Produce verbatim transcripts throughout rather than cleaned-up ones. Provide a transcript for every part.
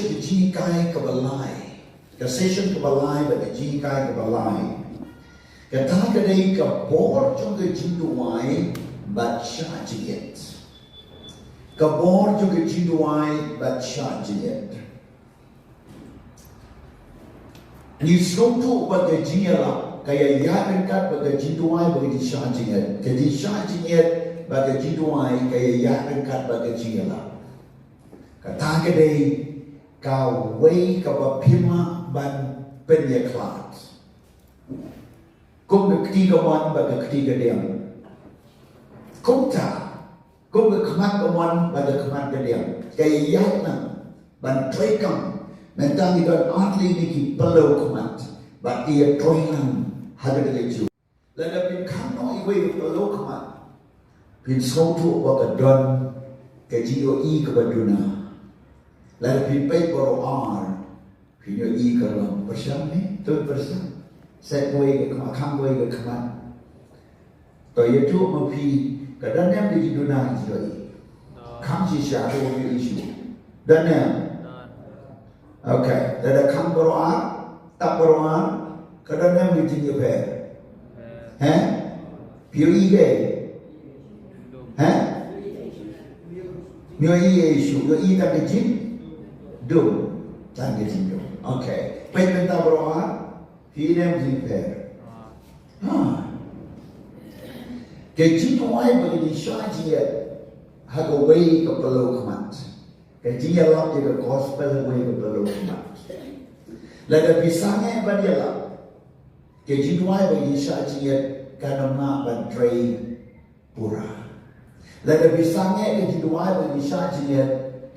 ka jinghikai kaba lai. Ka session kaba lai bad ka jinghikai kaba lai. Kata ka dei ka bor jong ka jingduwai bad shah jingit. Ka bor jong ka jingduwai bad shah jingit. Ngi sngewthuh ba ka jingïalap ka ïaïaid ryngkat bad ka jingduwai bad ka jingshah jingit. Ka jingshah jingit bad ka jingduwai ka ïaïaid ryngkat bad ka jingïalap. Kata ka dei kawei kaba phim lah ban pynïakhlad. Kum ka kti kamon bad ka kti kadiang. Kumta, kum ka khmat kamon bad ka khmat kadiang. Ka ïaid lang ban trei kam. Mynta ngi don ar tylli ki pynlong khmat bad ki ïa trei lang ha kata ka juh. Lada phin khang noh iwei ka pynlong khmat, phin sngewthuh ba ka don ka jingïohi kaba duna. Lada phin peit baroh ar, phin ïohi ka long pyrshang ne, to pyrshang. Set wei ka khmat, khang wei ka khmat. To ïathuh ma phi, ka don ne em ka jingduna ka jingïohi. Khang shisha to ïohi shuh. Don ne em? Okay, lada khang baroh ar, tap baroh ar, ka don ne em ka jingïapher? He? Phi ïohi kaei? He? Ïohi ïa shuh, ïohi tang ka jingdum. Tang ka jingdum. Okay. Peit mynta baroh ar, phi ïohi ne em ka jingïapher? Ha. Ka jingduwai bad ka jingshah jingit ha kawei ka pynlong khmat. Ka jingïalap ïa ka gospel ha kawei ka pynlong khmat. Lada phi sangeh ban ïalap, ka jingduwai bad ka jingshah jingit kan ym lah ban trei pura. Lada phi sangeh ka jingduwai bad ka jingshah jingit,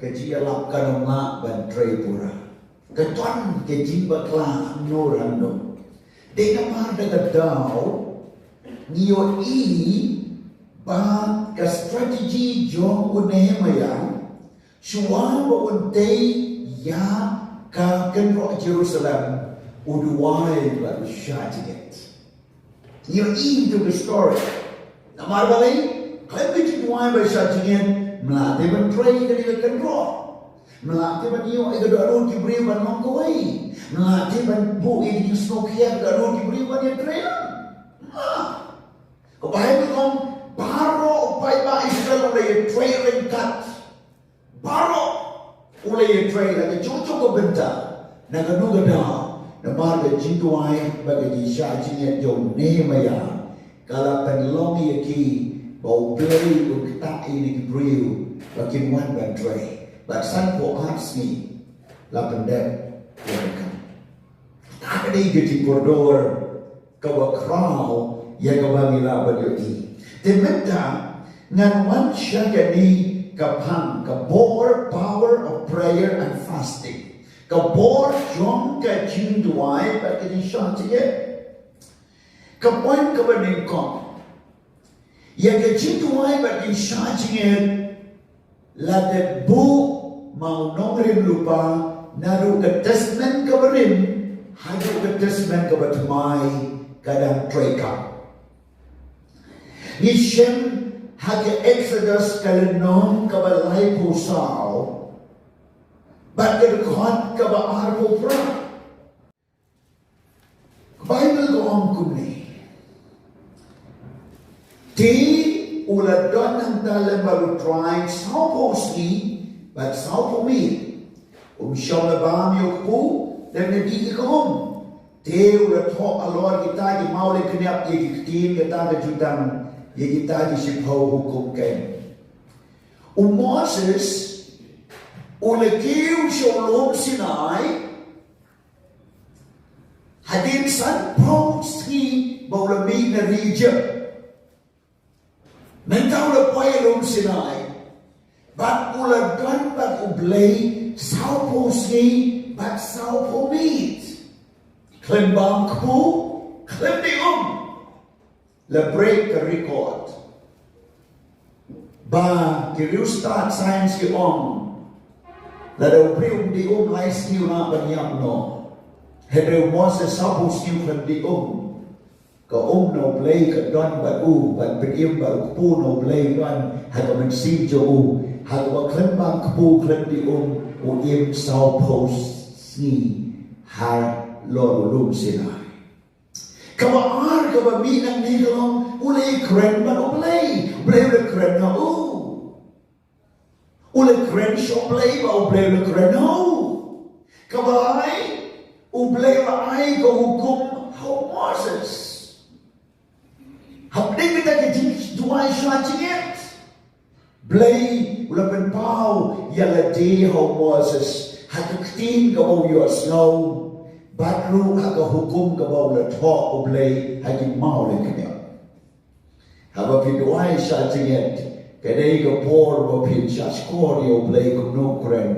ka jingïalap kan ym lah ban trei pura. Ka don ka jingbakla hangno hangno. Dei namar da ka daw ngi ïohi ba ka strategy jong u Nehemiah, shuwa ba un tei ïa ka kynroh Jerusalem, u duwai bad u shah jingit. Ngi ïohi ïa ka story. Namar balei? Khlem ka jingduwai bad shah jingit, ym lah te ban trei ïa ka kynroh. Ym lah te ban ïoh ïa ka dohnud ki briew ban long kawei. Ym lah te ban buh ïa ka jingsngewkhia ka dohnud ki briew ban ïatrei. Ym lah. Ka Baibl ka ong, baroh u paidbah Israel u la ïatrei ryngkat. Baroh u la ïatrei na ka jong jong ka bynta, na kano ka daw, namar ka jingduwai bad ka jingshah jingit jong u Nehemiah ka la pynlong ïa ki ba U Blei u ktah ïa ki briew ba kin wan ban trei. Bad sanphew ar sngi la pyndep ïa ka kam. Ka dei ka jingkordor kaba khraw ïa kaba ngi lah ban ïohi. Te mynta ngan wan sha kane ka phang, ka bor, power of prayer and fasting. Ka bor jong ka jingduwai bad ka jingshah jingit. Ka point kaba nyngkong, ïa ka jingduwai bad jingshah jingit la dep buh ma u nongrim lypa, naduh ka Testament kaba rim haduh ka Testament kaba thymmai ka dang trei kam. Ngi shem ha ka Exodus ka lynnong kaba laiphew saw bad ka dkhot kaba arphew phra. Baibl ka ong kumne. Te u la don hangta lem bad U Trai sawphew sngi bad sawphew miet. Um shym la bam ïa u kpu lane dih ïa ka um. Te u la thoh halor kita ki mawlyngkniap ïa ki ktien kata ka jutang, ïa kita ki shiphew hukum ken. U Moses u la kiew sha u lum Sinai hadien sanphew sngi ba u la mih na ri Ijipt. Mynta u la poi ha lum Sinai bad u la don bad U Blei sawphew sngi bad sawphew miet. Khlem bam kpu, khlem dih um. La break ka record. Ba ki riewstad science ki ong, lada u briew um dih um lai sngi u lah ban ïap noh. Hynrei u Moses sawphew sngi u khlem dih um. Ka um na U Blei ka don bad u, bad pynim bad u kpu na U Blei don ha ka mynsiem jong u. Ha kaba khlem bam kpu khlem dih um, u U im sawphew sngi halor u lum Sinai. Kaba ar, kaba mih nangne ka long, u la ïakren bad U Blei, U Blei u la kren ha u. U la kren sha U Blei, bad U Blei u la kren ha u. Kaba lai, U Blei u la ai ka hukum ha u Moses. Hapdeng kata ka jingduwai shah jingit, Blei u la pynpaw ïa lade ha u Moses ha ka ktien kaba u ïohsngew, bad ruh ha ka hukum kaba u la thoh U Blei ha ki maw lane kynnoh. Haba phi duwai shah jingit, ka dei ka por ba phin shah shkor ïa U Blei kumno u kren,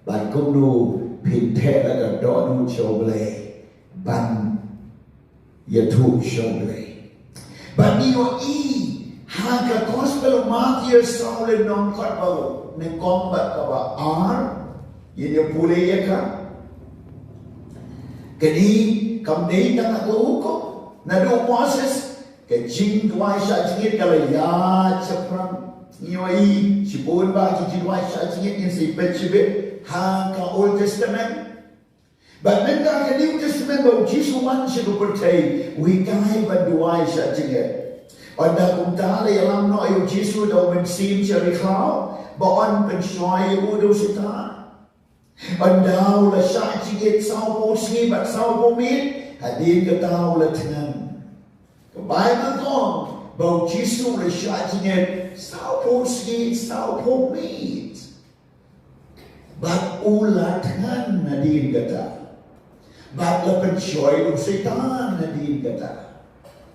bad kumno phin theh la ka dohnud sha U Blei ban ïathuh sha U Blei. Bad ngi ïohi ha ka Gospel u Matthew saw lynnong, khatwei nyngkong bad kaba ar, ngin ïa pule ïa ka. Kane kam dei tang ka hukum naduh u Moses, ka jingduwai shah jingit ka la ïaid shaphrang. Ngi ïohi shibun ba ki jingduwai shah jingit, ngin sa ïa peit shibit ha ka Old Testament. Bad mynta ka New Testament, ba u Jisu u wan sha ka pyrthei, u hikai ban duwai shah jingit. Ynda kumta la ïalam noh ïa u Jisu da u Mynsiem sha ri khlaw, ba un pynshoi ïa u da u Soitan. Ynda u la shah jingit sawphew sngi bad sawphew miet, hadien kata u la thngan. Ka Baibl ka ong ba u Jisu u la shah jingit sawphew sngi sawphew miet. Bad u la thngan nadien kata. Bad la pynshoi u Soitan nadien kata.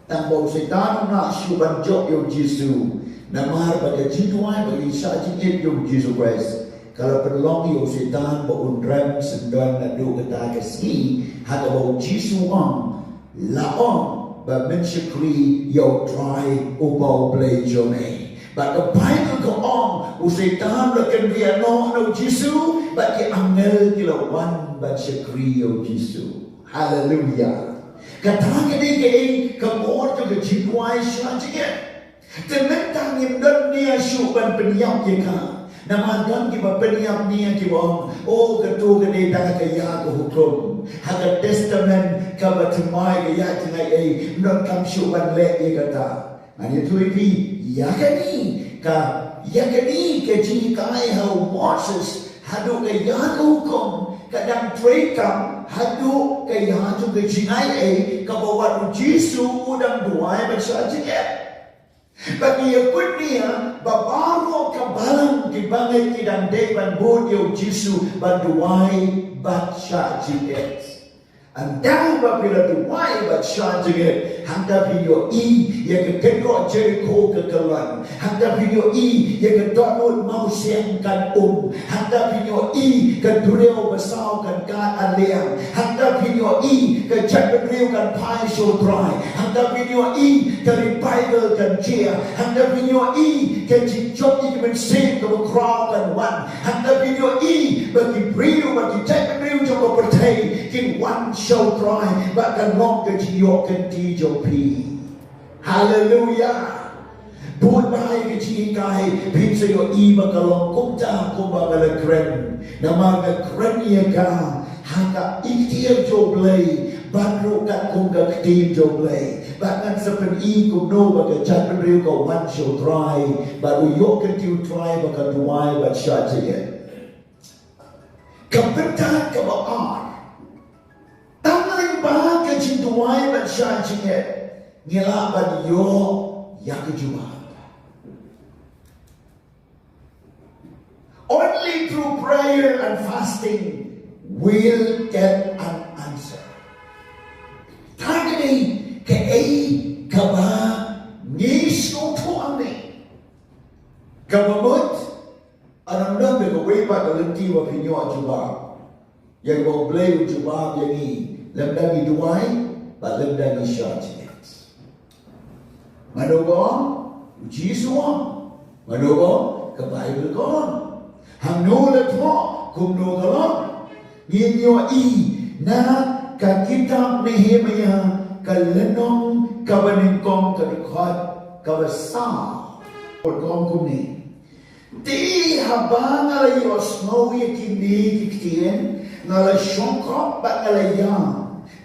Tang ba u Soitan u nang shu ban jop ïa u Jisu. Namar ba ka jingduwai bad ka shah jingit ïa u Jisu Khrist, ka la pynlong ïa u Soitan ba un rem syndon naduh kata ka sngi, ha kaba u Jisu u ong, la ong ba men shakri ïa u Trai uba u Blei jong me. Bad ka Baibl ka ong, u Soitan u la kynriah noh na u Jisu, bad ki angel ki la wan ban shakri ïa u Jisu. Haleluya. Kata ka dei kaei ka mor jong ka jingduwai shah jingit. Te mynta ngim don nia shuh ban pynïap ïa ka. Namar don kiba pynïap nia, kiba ong, oh, kato ka dei tang ka ïa ka hukum. Ha ka Testament kaba thymmai ka ïa jingaiei, ngim donkam shuh ban leh ïa kata. Ngan ïathuh ïa phi, ïa kane, ka, ïa kane ka jinghikai ha u Moses haduh ka ïa ka hukum, ka dang trei kam haduh ka ïa jong ka jingaiei kaba wat u Jisu u dang duwai bad shah jingit. Bad ngi ïa kut nia ba baroh ka balang ki bangeit ki dang dei ban bud ïa u Jisu ban duwai bad shah jingit. Ynda ba phi la duwai bad shah jingit, hangta phin ïohi ïa ka kynroh Jerikho ka kyllon. Hangta phin ïohi ïa ka dohnud mawsiang kan um. Hangta phin ïohi ka duriaw basaw kan kad ar liang. Hangta phin ïohi ka jaitbynriew kan phai sha u Trai. Hangta phin ïohi ka revival kan jia. Hangta phin ïohi ka jingjop ïa ki mynsiem kaba khraw kan wan. Hangta phin ïohi ba ki briew, ba ki jaitbynriew jong ka pyrthei kin wan sha u Trai, ba kan long ka jingïoh kynti jong phi. Haleluya. Bud ba ïa ka jinghikai phin sa ïohi ba ka long kumta kumba nga la kren. Namar nga kren ïa ka ha ka ikhtiar jong u Blei, bad ruh katkum ka ktien jong u Blei. Bad ngan sa pyni kumno ba ka jaitbynriew ka wan sha u Trai, bad u ïoh kynti u Trai ba ka duwai bad shah jingit. Ka bynta kaba ar, tang lyngba ka jingduwai bad shah jingit ngi lah ban ïoh ïa ka jubab. Only through prayer and fasting we'll get an answer. Tang kane kaei kaba ngi sngewthuh hangne. Kaba mut, ym don kawei pat ka lynti ba phin ïoh jubab. Ïa kaba u Blei u jubab ïa ngi lymda ngi duwai bad lymda ngi shah jingit. Mano ba ong? U Jisu u ong. Mano ba ong? Ka Baibl ka ong. Hangno la thoh, kumno ka long? Ngin ïohi na ka kitab Nehemiah ka lynnong kaba nyngkong, ka dkhot kaba saw. Ka ong kumne. Te haba nga la ïohsngew ïa kine ki ktien, nga la shongkop bad nga la ïam,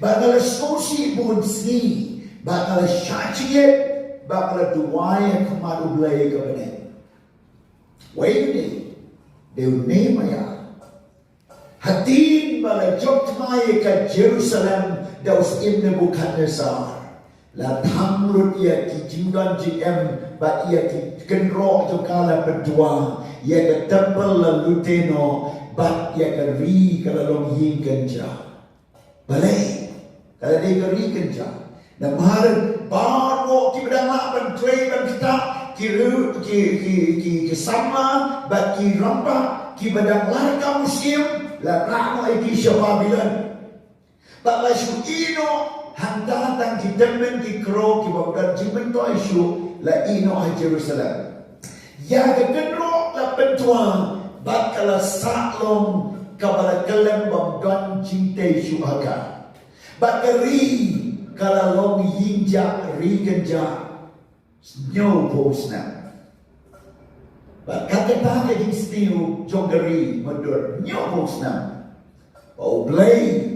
bad nga la sngewsih bun sngi, bad nga la shah jingit, bad nga la duwai ha khmat U Blei ka bneng. Wei une, dei u Nehemiah. Hadien ba la jop thma ïa ka Jerusalem da u syiem Nebukadnesar, la thang lut ïa ki jingdon jingem bad ïa ki kynroh jong ka, la pynduwai, ïa ka templ la lute noh, bad ïa ka ri ka la long ïing kynjah. Balei? Ka la dei ka ri kynjah. Namar baroh kiba dang lah ban trei ban ktah, ki ru-, ki, ki, ki, ki samla bad ki rangbah kiba dang lait kam u syiem, la rah noh ïa ki sha Babilon. Bad la shu ïeh noh hangta tang ki tymmen ki kro kiba ym don jingmyntoi shuh, la ïeh noh ha Jerusalem. Ïa ka kynroh la pynduwai bad ka la sah long kaba la kylleng bym don jingtei shuh ha ka. Bad ka ri ka la long ïing jah ri kynjah hynñiewphew snem. Bad kat kata ka jingsniew jong ka ri, mutdur hynñiewphew snem, ba U Blei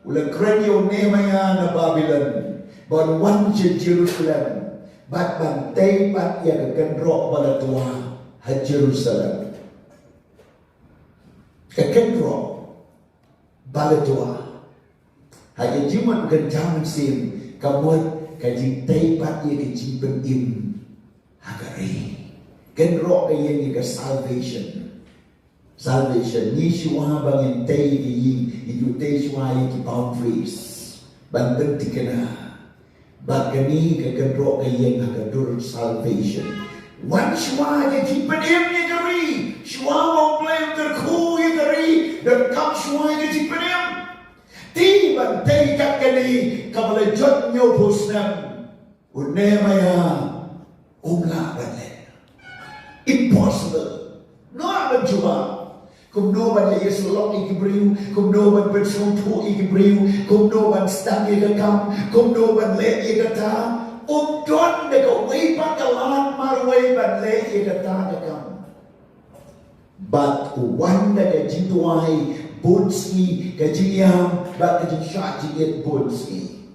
u la kren ïa u Nehemiah na Babilon ban wan sha Jerusalem bad ban tei pat ïa ka kynroh ba la duwai ha Jerusalem. Ka kynroh ba la duwai. Ha ka jingmut ka jam sim ka mut ka jingtei pat ïa ka jingpynim ha ka ri. Kynroh ka ïeng ïa ka salvation. Salvation. Ngi shuwa ba ngin tei ïa ka ïing, ngi ju tei shuwa ïa ki boundaries ban pynthikna. Bad kane ka kynroh ka ïeng ha ka dur salvation. Wan shuwa ka jingpynim ïa ka ri. Shuwa ba U Blei u kyrkhu ïa ka ri, donkam shuwa ka jingpynim. Te ban tei kat kane kaba la jot hynñiewphew snem, u Nehemiah um lah ban leh. Impossible. Noh ban jubab. Kumno ban leh ïasyllok ïa ki briew, kumno ban pynsngewthuh ïa ki briew, kumno ban sdang ïa ka kam, kumno ban leh ïa kata. Um don da kawei pat ka lad marwei ban leh ïa kata ka kam. Bad u wan da ka jingduwai bun sngi, ka jingïam bad ka jingshah jingit bun sngi.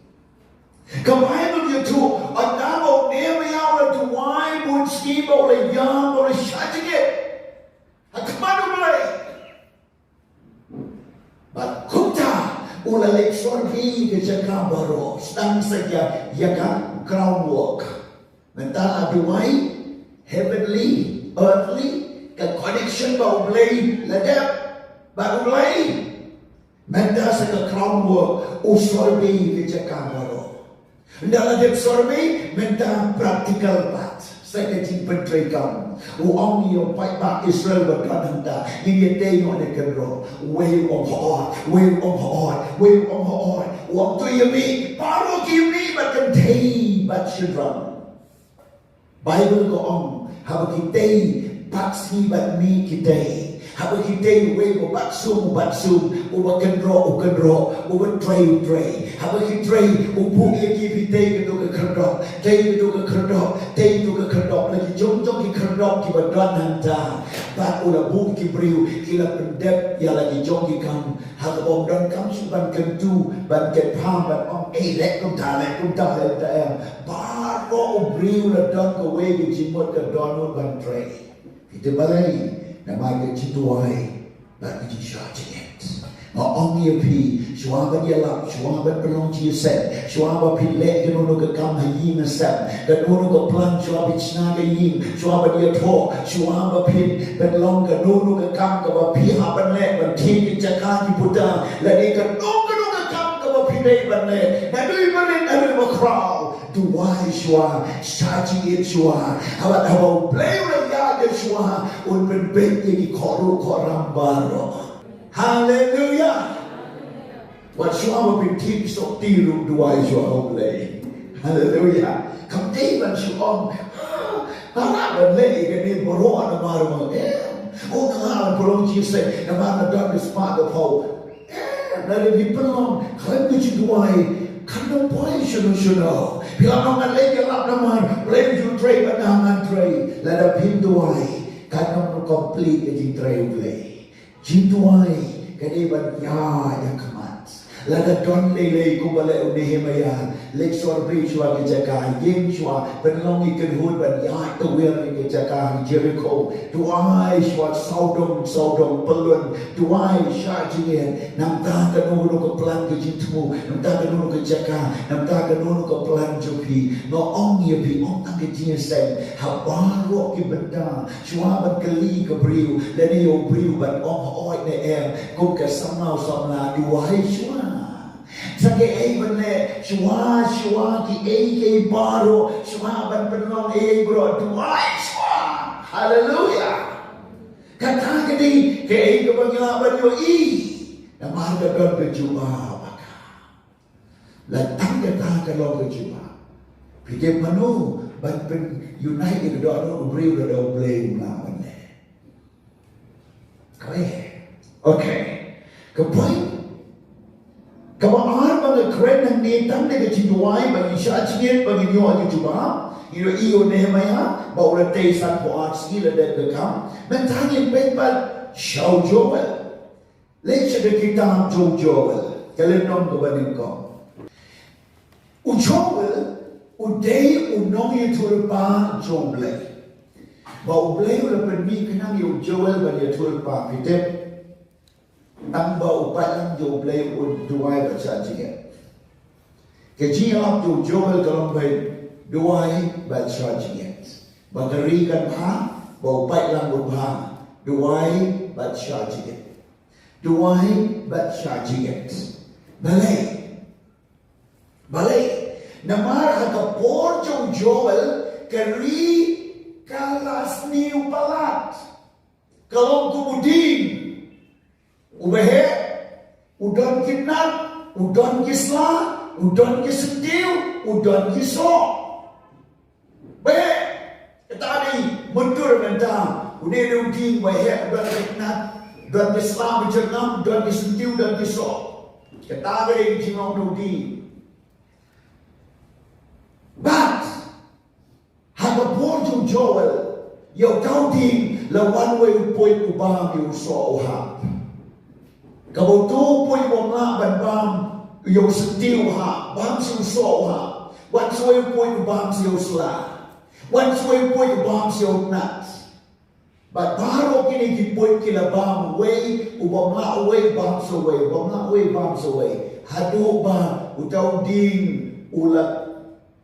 Ka Baibl ka ïathuh, ynda ba u Nehemiah u la duwai bun sngi, ba u la ïam, ba u la shah jingit ha khmat U Blei, bad kumta u la leit sor bha ïa ka jaka baroh, sdang sa ïa ka groundwork. Mynta la duwai, heavenly, earthly, ka connection bad U Blei la dep, bad U Blei. Mynta sa ka groundwork, u survey ka jaka baroh. Ynda la dep survey, mynta practical part. Sa ka jingpyntreikam. U ong ïa u paidbah Israel ba don hangta, ngin ïa tei noh ne kynroh. Wei u ong hooid, wei u ong hooid, wei u ong hooid. U ong to ïa mih, baroh ki mih bad kynthei bad shynrang. Baibl ka ong, haba ki tei bad sngi bad miet ki tei. Haba ki tei, uwei uba bat sum u bat sum, uba kynroh u kynroh, uba trei u trei. Haba ki trei, u buh ïa ki, phi tei kato ka khyrdop, tei kato ka khyrdop, tei kato ka khyrdop, la ki jong jong ki khyrdop kiba don hangta. Bad u la buh ki briew ki la pyndep ïa la ki jong ki kam. Ha kaba ym donkam shuh ban kyntu, ban kynpham, ban ong, ei, leh kumta, leh kumta, leh kumta, em. Baroh u briew la don kawei ka jingmut, ka dohnud ban trei. Phi tip balei? Namar ka jingduwai bad ka jingshah jingit. Nga ong ïa phi, shuwa ban ïalap, shuwa ban pynlong jingïaseng, shuwa ba phin leh kano kano ka kam ha ïing ha sem, kano kano ka plan, shuwa phin shna ka ïing, shuwa ban ïathoh, shuwa ba phin pynlong kano kano ka kam kaba phi hap ban leh, ban thied ki jaka ki puta, lane kano kano ka kam kaba phi dei ban leh, naduh ba rit naduh ba khraw. Duwai shuwa, shah jingit shuwa. Haba, haba U Blei u la ïaid shuwa, un pynbeit ïa ki khroh khroh ram baroh. Haleluya. Wat shuwa ba phin thied shopti ruh, duwai shuwa ha U Blei. Haleluya. Kam dei ban shu ong, ah, nga lah ban leh ïa kane baroh namar ba, em, oh, nga lah ban pynlong jingïaseng namar nga don ka spah ka phew. Em, lada phi pynlong khlem ka jingduwai, kan ym poi shano shano. Phi lah ban ong, ngan leh ïalap namar Blei u ju trei bad nga ngan trei. Lada phin duwai, kan ym Plie ka jingtrei U Blei. Jingduwai ka dei ban ïaid ha khmat. Lada don lei lei kumba leh u Nehemiah, leit sor briew shuwa ki jaka, ïeng shuwa, pynlong ïa ki kynhun ban ïaid tawiar ïa ki jaka ha Jeriko. Duwai shuwa sawdong sawdong, pyllun, duwai shah jingit. Nangta kano kano ka plan ka jingthmu, nangta kano kano ka jaka, nangta kano kano ka plan jong phi. Nga ong ïa phi, ym tang ka jingïaseng, ha baroh ki bynta. Shuwa ban kylli ka briew, lane ïa u briew ban ong hooid ne em, kum ka samla u samla, duwai shuwa. Sa kaei ban leh, shuwa shuwa kiei kiei baroh, shuwa ban pynlong ei ei baroh, duwai shuwa. Haleluya. Kata ka dei kaei kaba ngi lah ban ïohi. Namar ka don ka jubab ha ka. Lada tang kata ka long ka jubab, phi tip mano ban pyn-unite ïa ka dohnud u briew lada U Blei um lah ban leh? Kawei. Okay. Ka point kaba ar ba nga kren hangne, tang da ka jingduwai ba ngin shah jingit, ba ngin ïoh ïa ka jubab. Ngin ïohi ïa u Nehemiah ba u la tei sanphew ar sngi la dep ka kam. Mynta ngin peit pat sha u Joel. Leit sha ka kitab jong u Joel, ka lynnong kaba nyngkong. U Joel u dei u nongïathuhlypa jong U Blei. Ba U Blei u la pynmih khnang ïa u Joel ban ïathuhlypa, phi tip. Tang ba u paidlang jong U Blei un duwai bad shah jingit. Ka jingïalap jong u Joel ka long ba duwai bad shah jingit. Ba ka ri kan bha, ba u paidlang un bha, duwai bad shah jingit. Duwai bad shah jingit. Balei? Balei? Namar ha ka por jong u Joel ka ri ka la sniew palat. Ka long kum u dieng uba heh, u don ki tnat, u don ki sla, u don ki syntiew, u don ki soh. Ba heh, kata dei mynta, mynta, une u dei u dieng ba heh, u don ki tnat, u don ki sla ba jyrngam, u don ki syntiew, u don ki soh. Kata ka dei ka jinglong u dieng. But ha ka por jong u Joel, ïa uta u dieng la wan wei u puit u bam ïa u soh u hap. Kaba uto u puit u bym lah ban bam ïa u syntiew u hap, bam sha u soh u hap. Wan sa wei u puit u bam sha u sla. Wan sa wei u puit u bam sha u tnat. Bad baroh kine ki puit ki la bam, uwei u bym lah uwei bam sa uwei, u bym lah uwei bam sa uwei. Haduh ba uta u dieng u la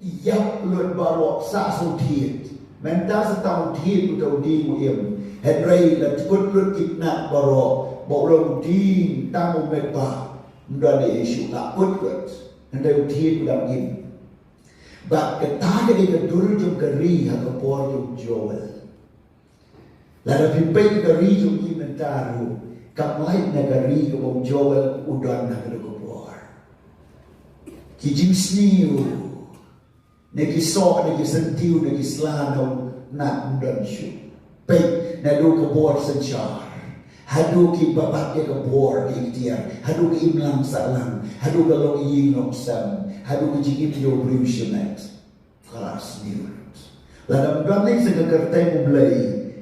ïap lut baroh, sah sa u thied. Mynta sa tang u thied uta u dieng u im. Hynrei la kut lut ki tnat baroh, ba u long u dieng tang u met ba. Ym don ei ei shuh, la kut lut. Hynrei u thied u dang im. Bad kata ka dei ka dur jong ka ri ha ka por jong u Joel. Lada phi peit ka ri jong ngi mynta ruh, kam lait na ka ri kaba u Joel u don ha kata ka por. Ki jingsniew, na ki soh, na ki syntiew, na ki sla, na u tnat ym don shuh. Peit, naduh ka bor synshar, haduh kiba bat ïa ka bor ïa ki tiar, haduh ka imlang sahlang, haduh ka longïing longsem, haduh ka jingim jong u briew shimet. Ka la sniew. Lada ym don lei sa ka kyrteng U Blei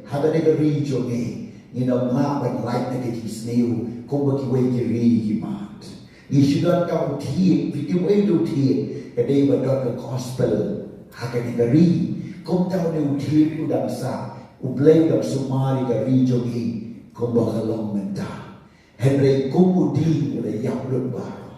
ha kane ka ri jong ngi, ngin ym lah ban lait na ka jingsniew kumba kiwei ki ri ki mat. Ngi shu don ka u thied, phi tip uei u thied, ka dei ba don ka gospel ha kane ka ri. Kumta une u thied u dang sah, U Blei u dang sumar ïa ka ri jong ngi kumba ka long mynta. Hynrei kum u dieng u la ïap lut baroh.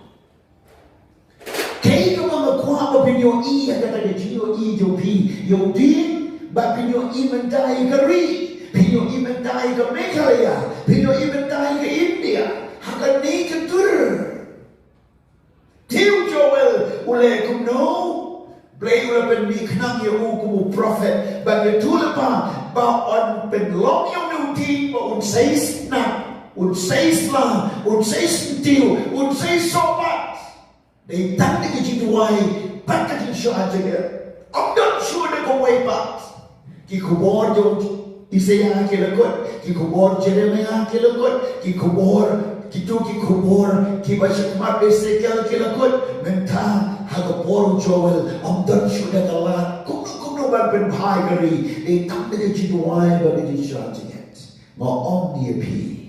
Kaei kaba nga kwah ba phin ïohi ha kata ka jingïohi jong phi ïa u dieng, ba phin ïohi mynta ïa ka ri, phin ïohi mynta ïa ka Meghalaya, phin ïohi mynta ïa ka India, ha kane ka dur. Te u Joel u leh kumno? Blei u la pynmih khnang ïa u kum u prophet ban ïathuhlypa ba un pynlong ïa une u dieng ba un sei snam, un sei sla, un sei syntiew, un sei soh pat. Dei tang da ka jingduwai bad ka jingshah jingit. Ym don shuh da kawei pat. Ki khubor jong Isaiah ki la kut, ki khubor Jeremiah ki la kut, ki khubor, kito ki khubor kiba shakhmat Ezekiel ki la kut. Mynta ha ka por u Joel, ym don shuh da ka lad kumno kumno ban pynbha ïa ka ri. Dei tang da ka jingduwai bad ka jingshah jingit. Nga ong ïa phi,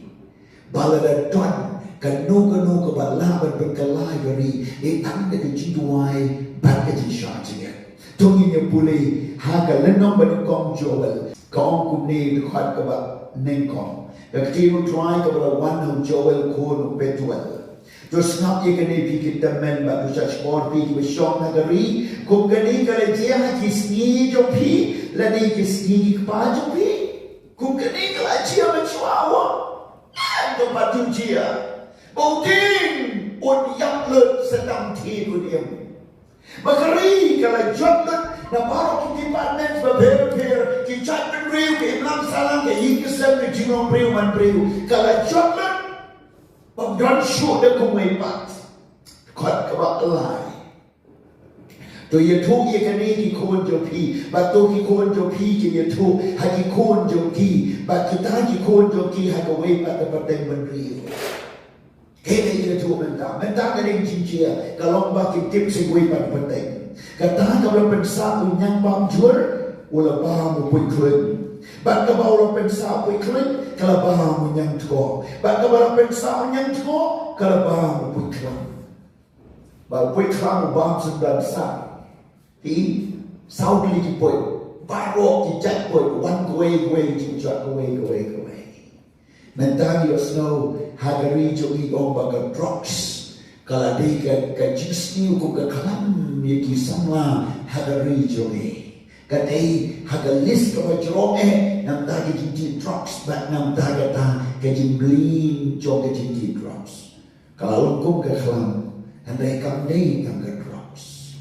ba lada don kano kano kaba lah ban pynkylla ïa ka ri, dei tang da ka jingduwai bad ka jingshah jingeh. To ngin ïa pule ha ka lynnong banyngkong Joel, ka ong kumne, dkhot kaba nyngkong. Ka ktien U Trai kaba la wan ha u Joel khun u Pethuel. To sngap ïa kane phi ki tymmen bad to shah shkor phi kiba shong ha ka ri. Kum kane ka la jia ha ki sngi jong phi lane ki sngi ki kpa jong phi? Kum kane ka la jia mynshuwa? Em, to pat ju jia. Ba u dieng un ïap lut sa tang thied un im. Ba ka ri ka la jot lut na baroh ki department bapher bapher, ki jaitbynriew, ki imlang sahlang, ki ïing ki sem, ki jinglong briew man briew, ka la jot lut. Bym don shuh da kumwei pat. Kot kaba lai. To ïathuh ïa kane ki khun jong phi, bad to ki khun jong phi kin ïathuh ha ki khun jong ki, bad kita ki khun jong ki ha kawei pat ka pateng bynriew. Kaei ka ïathuh mynta? Mynta ka dei ka jingjia, ka long ba kin tip sa kawei pat ka pateng. Kata kaba la pynsah u ñiangbam jur, u la bam u puikhlun. Bad kaba u la pynsah u puikhlun, ka la bam u ñiangthoh. Bad kaba la pynsah u ñiangthoh, ka la bam u puikhlun. Ba u puikhlun u bam sngewdon sah. Phi, saw tylli ki puit. Baroh ki jait puit, wan kawei kawei, jingjot kawei kawei kawei. Mynta ngi ïohsngew ha ka ri jong ngi ong ba ka drugs ka la dei ka, ka jingsniew kum ka khlam ïa ki samla ha ka ri jong ngi. Ka dei ha ka list kaba jrong eh, namar ka jingdih drugs bad namar kata ka jingmlien jong ka jingdih drugs. Ka la long kum ka khlam, hynrei kam dei tang ka drugs.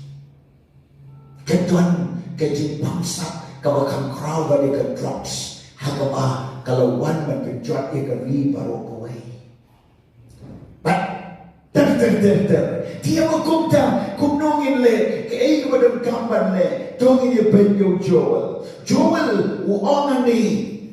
Ka don ka jingbamsap kaba kham khraw ba dei ka drugs, ha kaba ka la wan ban pynjot ïa ka ri baroh kawei. Bad ter ter ter ter. Te ïa ba kumta, kumno ngin leh, kaei kaba donkam ban leh, to ngin ïa peit ïa u Joel. Joel u ong hangne,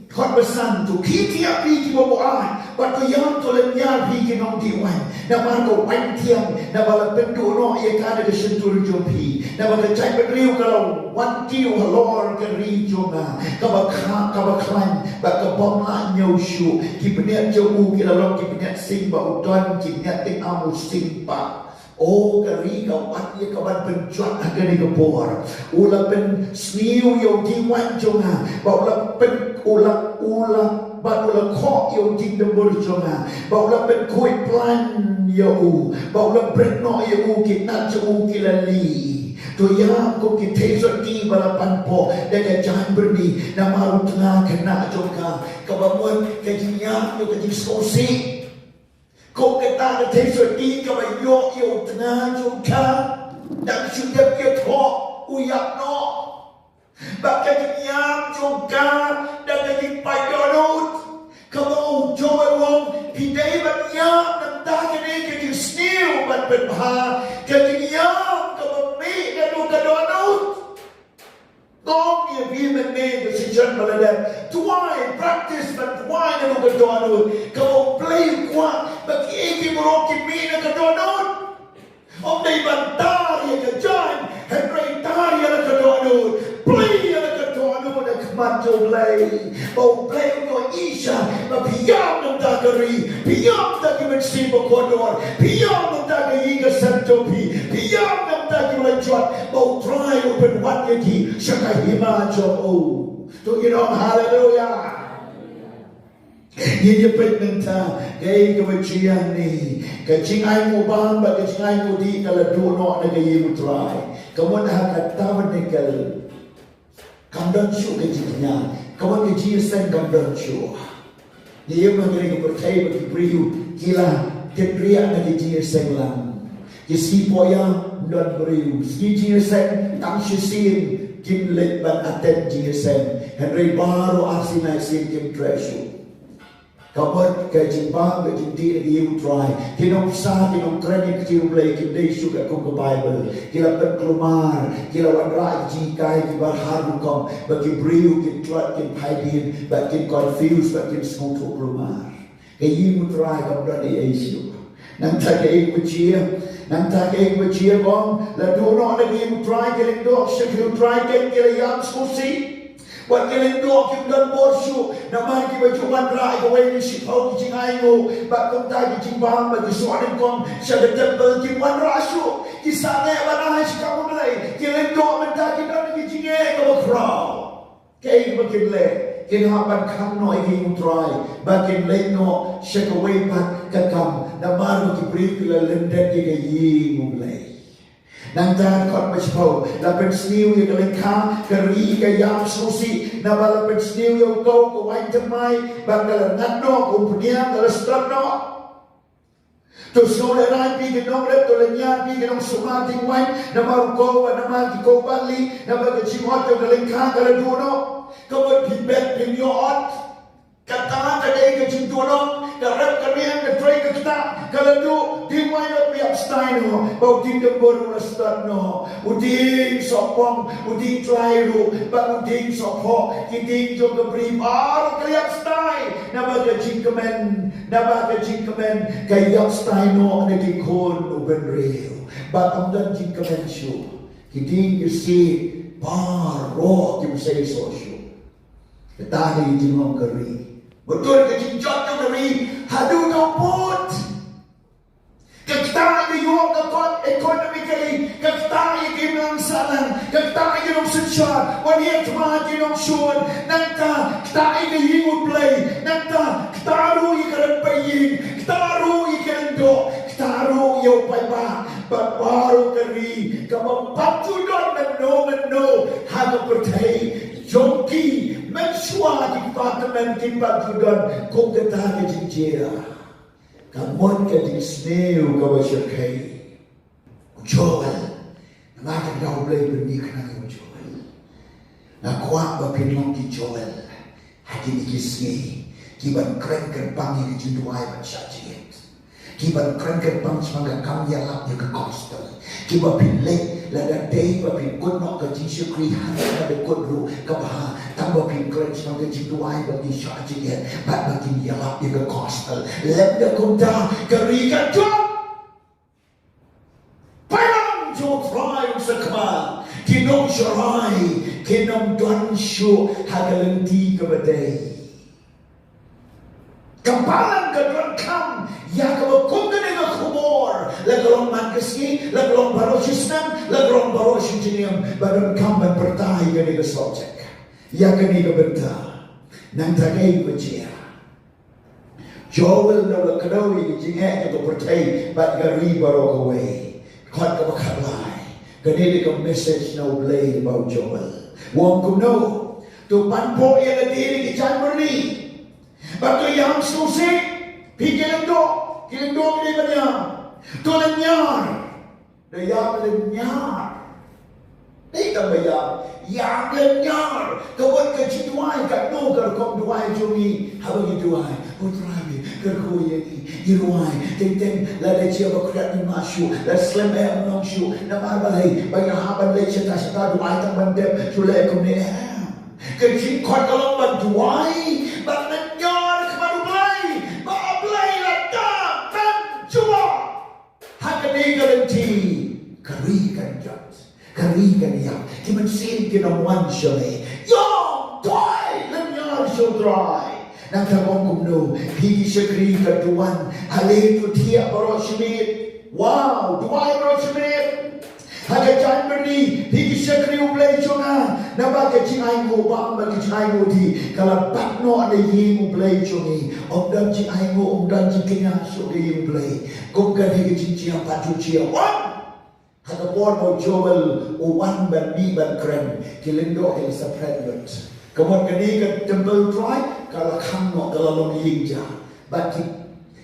dkhot ba san, to khie thiah phi kiba buaid, bad to ïam, to lynñiar phi ki nongdih waiñ. Namar ka waiñ thiang, naba la pynduh noh ïa ka na ka shyntur jong phi. Naba ka jaitbynriew ka la wan kiew halor ka ri jong nga, kaba kha, kaba khlaiñ, bad ka bym lah ñiew shuh. Ki bniat jong u ki la long ki bniat sing ba u don, ki bniat tyngam u sing pat. O, ka ri ka wan ïa ka ban pynjot ha kane ka por. U la pynsniew ïa u dieng waiñ jong nga, bad u la pyn, u la, u la, bad u la khoh ïa u dieng dymbur jong nga, bad u la pynkhuid plan ïa u, bad u la bret noh ïa u, ki tnat jong u ki la lie. To ïam kum ki theisotti ba la panpoh da ka jainbyrni, namar u tnga khynnah jong ka, kaba mut ka jingïap ïa ka jingsngewsih. Kum kata ka theisotti kaba ïoh ïa u tnga jong ka, dang shu dep ïathoh u ïap noh. Bad ka jingïam jong ka da ka jingpait dohnud. Kaba u Joel u ong, phi dei ban ïam namar kane ka jingsniew ban pynbha, ka jingïam kaba mih naduh ka dohnud. Ong ïa phi mynne, ka shisien ba la dep, duwai, practice ban duwai naduh ka dohnud. Kaba U Blei u kwah ba kiei kiei baroh ki mih na ka dohnud. Ym dei ban tar ïa ka jaiñ, hynrei tar ïa la ka dohnud. Plie ïa la ka dohnud ha khmat jong U Blei. Ba U Blei un ïohi sha ba phi ïam namar ka ri, phi ïam namar ki mynsiem bakordor, phi ïam namar ka ïing ka sem jong phi, phi ïam namar ki la jot, ba U Trai u pynwan ïa ki sha ka hima jong u. To ngin ong haleluya. Ngin ïa peit mynta kaei kaba jia hangne. Ka jingainguh bam bad ka jingainguh dih ka la duh noh na ka ïing U Trai. Ka mut ha ka tabernacle kam don shuh ka jingkñia, ka wan ka jingïaseng kam don shuh. Ngi ïohi ha kane ka pyrthei ba ki briew ki la kynriah na ka jingïaseng lang. Ki sngi poh ïa ym don briew, sngi jingïaseng tang shisien kin leit ban attend jingïaseng. Hynrei baroh arsien laisien kim treh shuh. Ka mut ka jingbam ka jingdih na ka ïing U Trai. Ki nongpynsah, ki nongkren ïa ka ktien U Blei kim dei shuh katkum ka Baibl. Ki la pynkulmar, ki la wanrah ïa ka jinghikai kiba har rukom, ba ki briew kin tlot, kin phai dien, bad kin confuse, bad kin sngewthuh kulmar. Ka ïing U Trai kam don ei ei shuh. Nangta kaei kaba jia, nangta kaei kaba jia, ong, la duh noh na ka ïing U Trai, ki lyngdoh sha ka ïing U Trai, ki la ïam sngewsih. Wat ki lyngdoh kim don bor shuh, namar kiba ju wanrah ïa kawei ne shiphew ki jingainguh, bad kumta ki jingbam bad ki soh nyngkong sha ka temple kim wanrah shuh. Ki sangeh ban ai sha ka kam U Blei, ki lyngdoh mynta ki don ki jingeh kaba khraw. Kaei ba kin leh, kin hap ban khang noh ïa ka ïing U Trai, ba kin leit noh sha kawei pat ka kam, namar ba ki briew ki la lyndet ïa ka ïing U Blei. Nangta dkhot ba shiphew, la pynsniew ïa ka lyngkha, ka ri ka ïam sngewsih, naba la pynsniew ïa u kaw ka waiñ thymmai, bad ka la ngat noh, ka umphniang ka la sdot noh. To sngewlehrain phi ki nongrep, to lynñiar phi ki nongsumar dieng waiñ, namar u kaw bad namar ki kaw barli, naba ka jingot jong ka lyngkha ka la duh noh. Ka mut phi bet phim ïoh ot. Kata ka dei ka jingduhnong, ka rep ka riang, ka trei ka ktah, ka la duh, dieng waiñ ruh phi ïap stai noh, ba u dieng dymbur u la sdot noh, u dieng sohpong, u dieng tlai ruh, bad u dieng sohphoh, ki dieng jong ka bri baroh ki la ïap stai, naba ka jingkmen, naba ka jingkmen, ka ïap stai noh na ki khun u bynriew. Bad ym don jingkmen shuh, ki dieng ki siej baroh kim sei soh shuh. Kata ka dei ka jinglong ka ri. Bad ka jingjot jong ka ri haduh kaba bud. Ka ktah ïa ka ïoh ka kot economically, ka ktah ïa ka imlang sahlang, ka ktah ïa ki nongsynshar, wan ïa thma ki nongshun, nangta ktah ïa ka ïing U Blei, nangta ktah ruh ïa ka rynpei ïing, ktah ruh ïa ka lyngdoh, ktah ruh ïa u paidbah, bad baroh ka ri, kaba ym pat ju don mynno mynno ha ka pyrthei jong ki, mynshuwa ki kpa tymmen kim pat ju don, kum kata ka jingjia. Ka mut ka jingsniew kaba shyrkhei. U Joel, namar kata U Blei u pynmih khnang ïa u Joel. Nga kwah ba phin long ki Joel ha kine ki sngi, kiban kren kyrpang ïa ka jingduwai ban shah jingit, kiban kren kyrpang shaphang ka kam ïalap ïa ka gospel, kiba phin leit lada dei ba phin kut noh ka jingshakri, hynrei lada kut ruh kaba bha, tang ba phin kren shaphang ka jingduwai ba kin shah jingit bad ba kin ïalap ïa ka gospel. Lymda kumta ka ri kan jop. Paidbah jong U Trai un sa kmen, ki nongsharai kin ym don shuh ha ka lynti kaba dei. Ka balang ka donkam ïa kaba kum kane ka khubor, la ka long man ka sngi, la ka long baroh shi snem, la ka long baroh shi jingim, ba donkam ban pyrta ïa kane ka subject, ïa kane ka bynta. Nangta kaei ba jia? Joel u la kdew ïa ka jingeh jong ka pyrthei bad ka ri baroh kawei. Dkhot kaba khatlai. Kane dei ka message na U Blei lyngba u Joel. U ong kumno? To pan pop ïa lade da ki jaiñ byrni. Bad to ïam sngewsih. Phi ki lyngdoh, ki lyngdoh ki dei ban ïam. To lynñiar. Da ïam lynñiar. Dei tang ba ïam, ïam lynñiar. Ka mut ka jingduwai, katno ka rukom duwai jong ngi. Haba ngi duwai, U Trai, kyrkhu ïa ngi. Ngi duwai, teng teng lada jia ba khriat ngim mad shuh, lada slem eh ym long shuh. Namar balei? Ba ngi hap ban leit shata shata duwai tang ban dep, shu leh kumne em. Ka jingkhot ka long ban duwai, ban lynñiar ha khmat U Blei, ba U Blei lada pynjubab ha kane ka lynti, ka ri kan jot, ka ri kan ïap, ki mynsiem kin ym wan sha me. Ïoh, duwai, lynñiar sha U Trai. Nangta u ong kumno? Phi ki shakri, katto katne, ale to thiah baroh shi miet. Wow, duwai baroh shi miet. Ha ka jaiñ byrni, phi ki shakri U Blei jong nga, naba ka jingainguh bam bad ka jingainguh dih ka la bat noh na ïing U Blei jong ngi. Ym don jingainguh, ym don jingkñia shuh ka ïing U Blei. Kum kane ka jingjia pat ju jia. Wan! Ha ka por ba u Joel u wan ban mih ban kren, ki lyngdoh ki la separate lut. Ka mut kane ka temple U Trai ka la khang noh, ka la long ïing ja. Bad ki,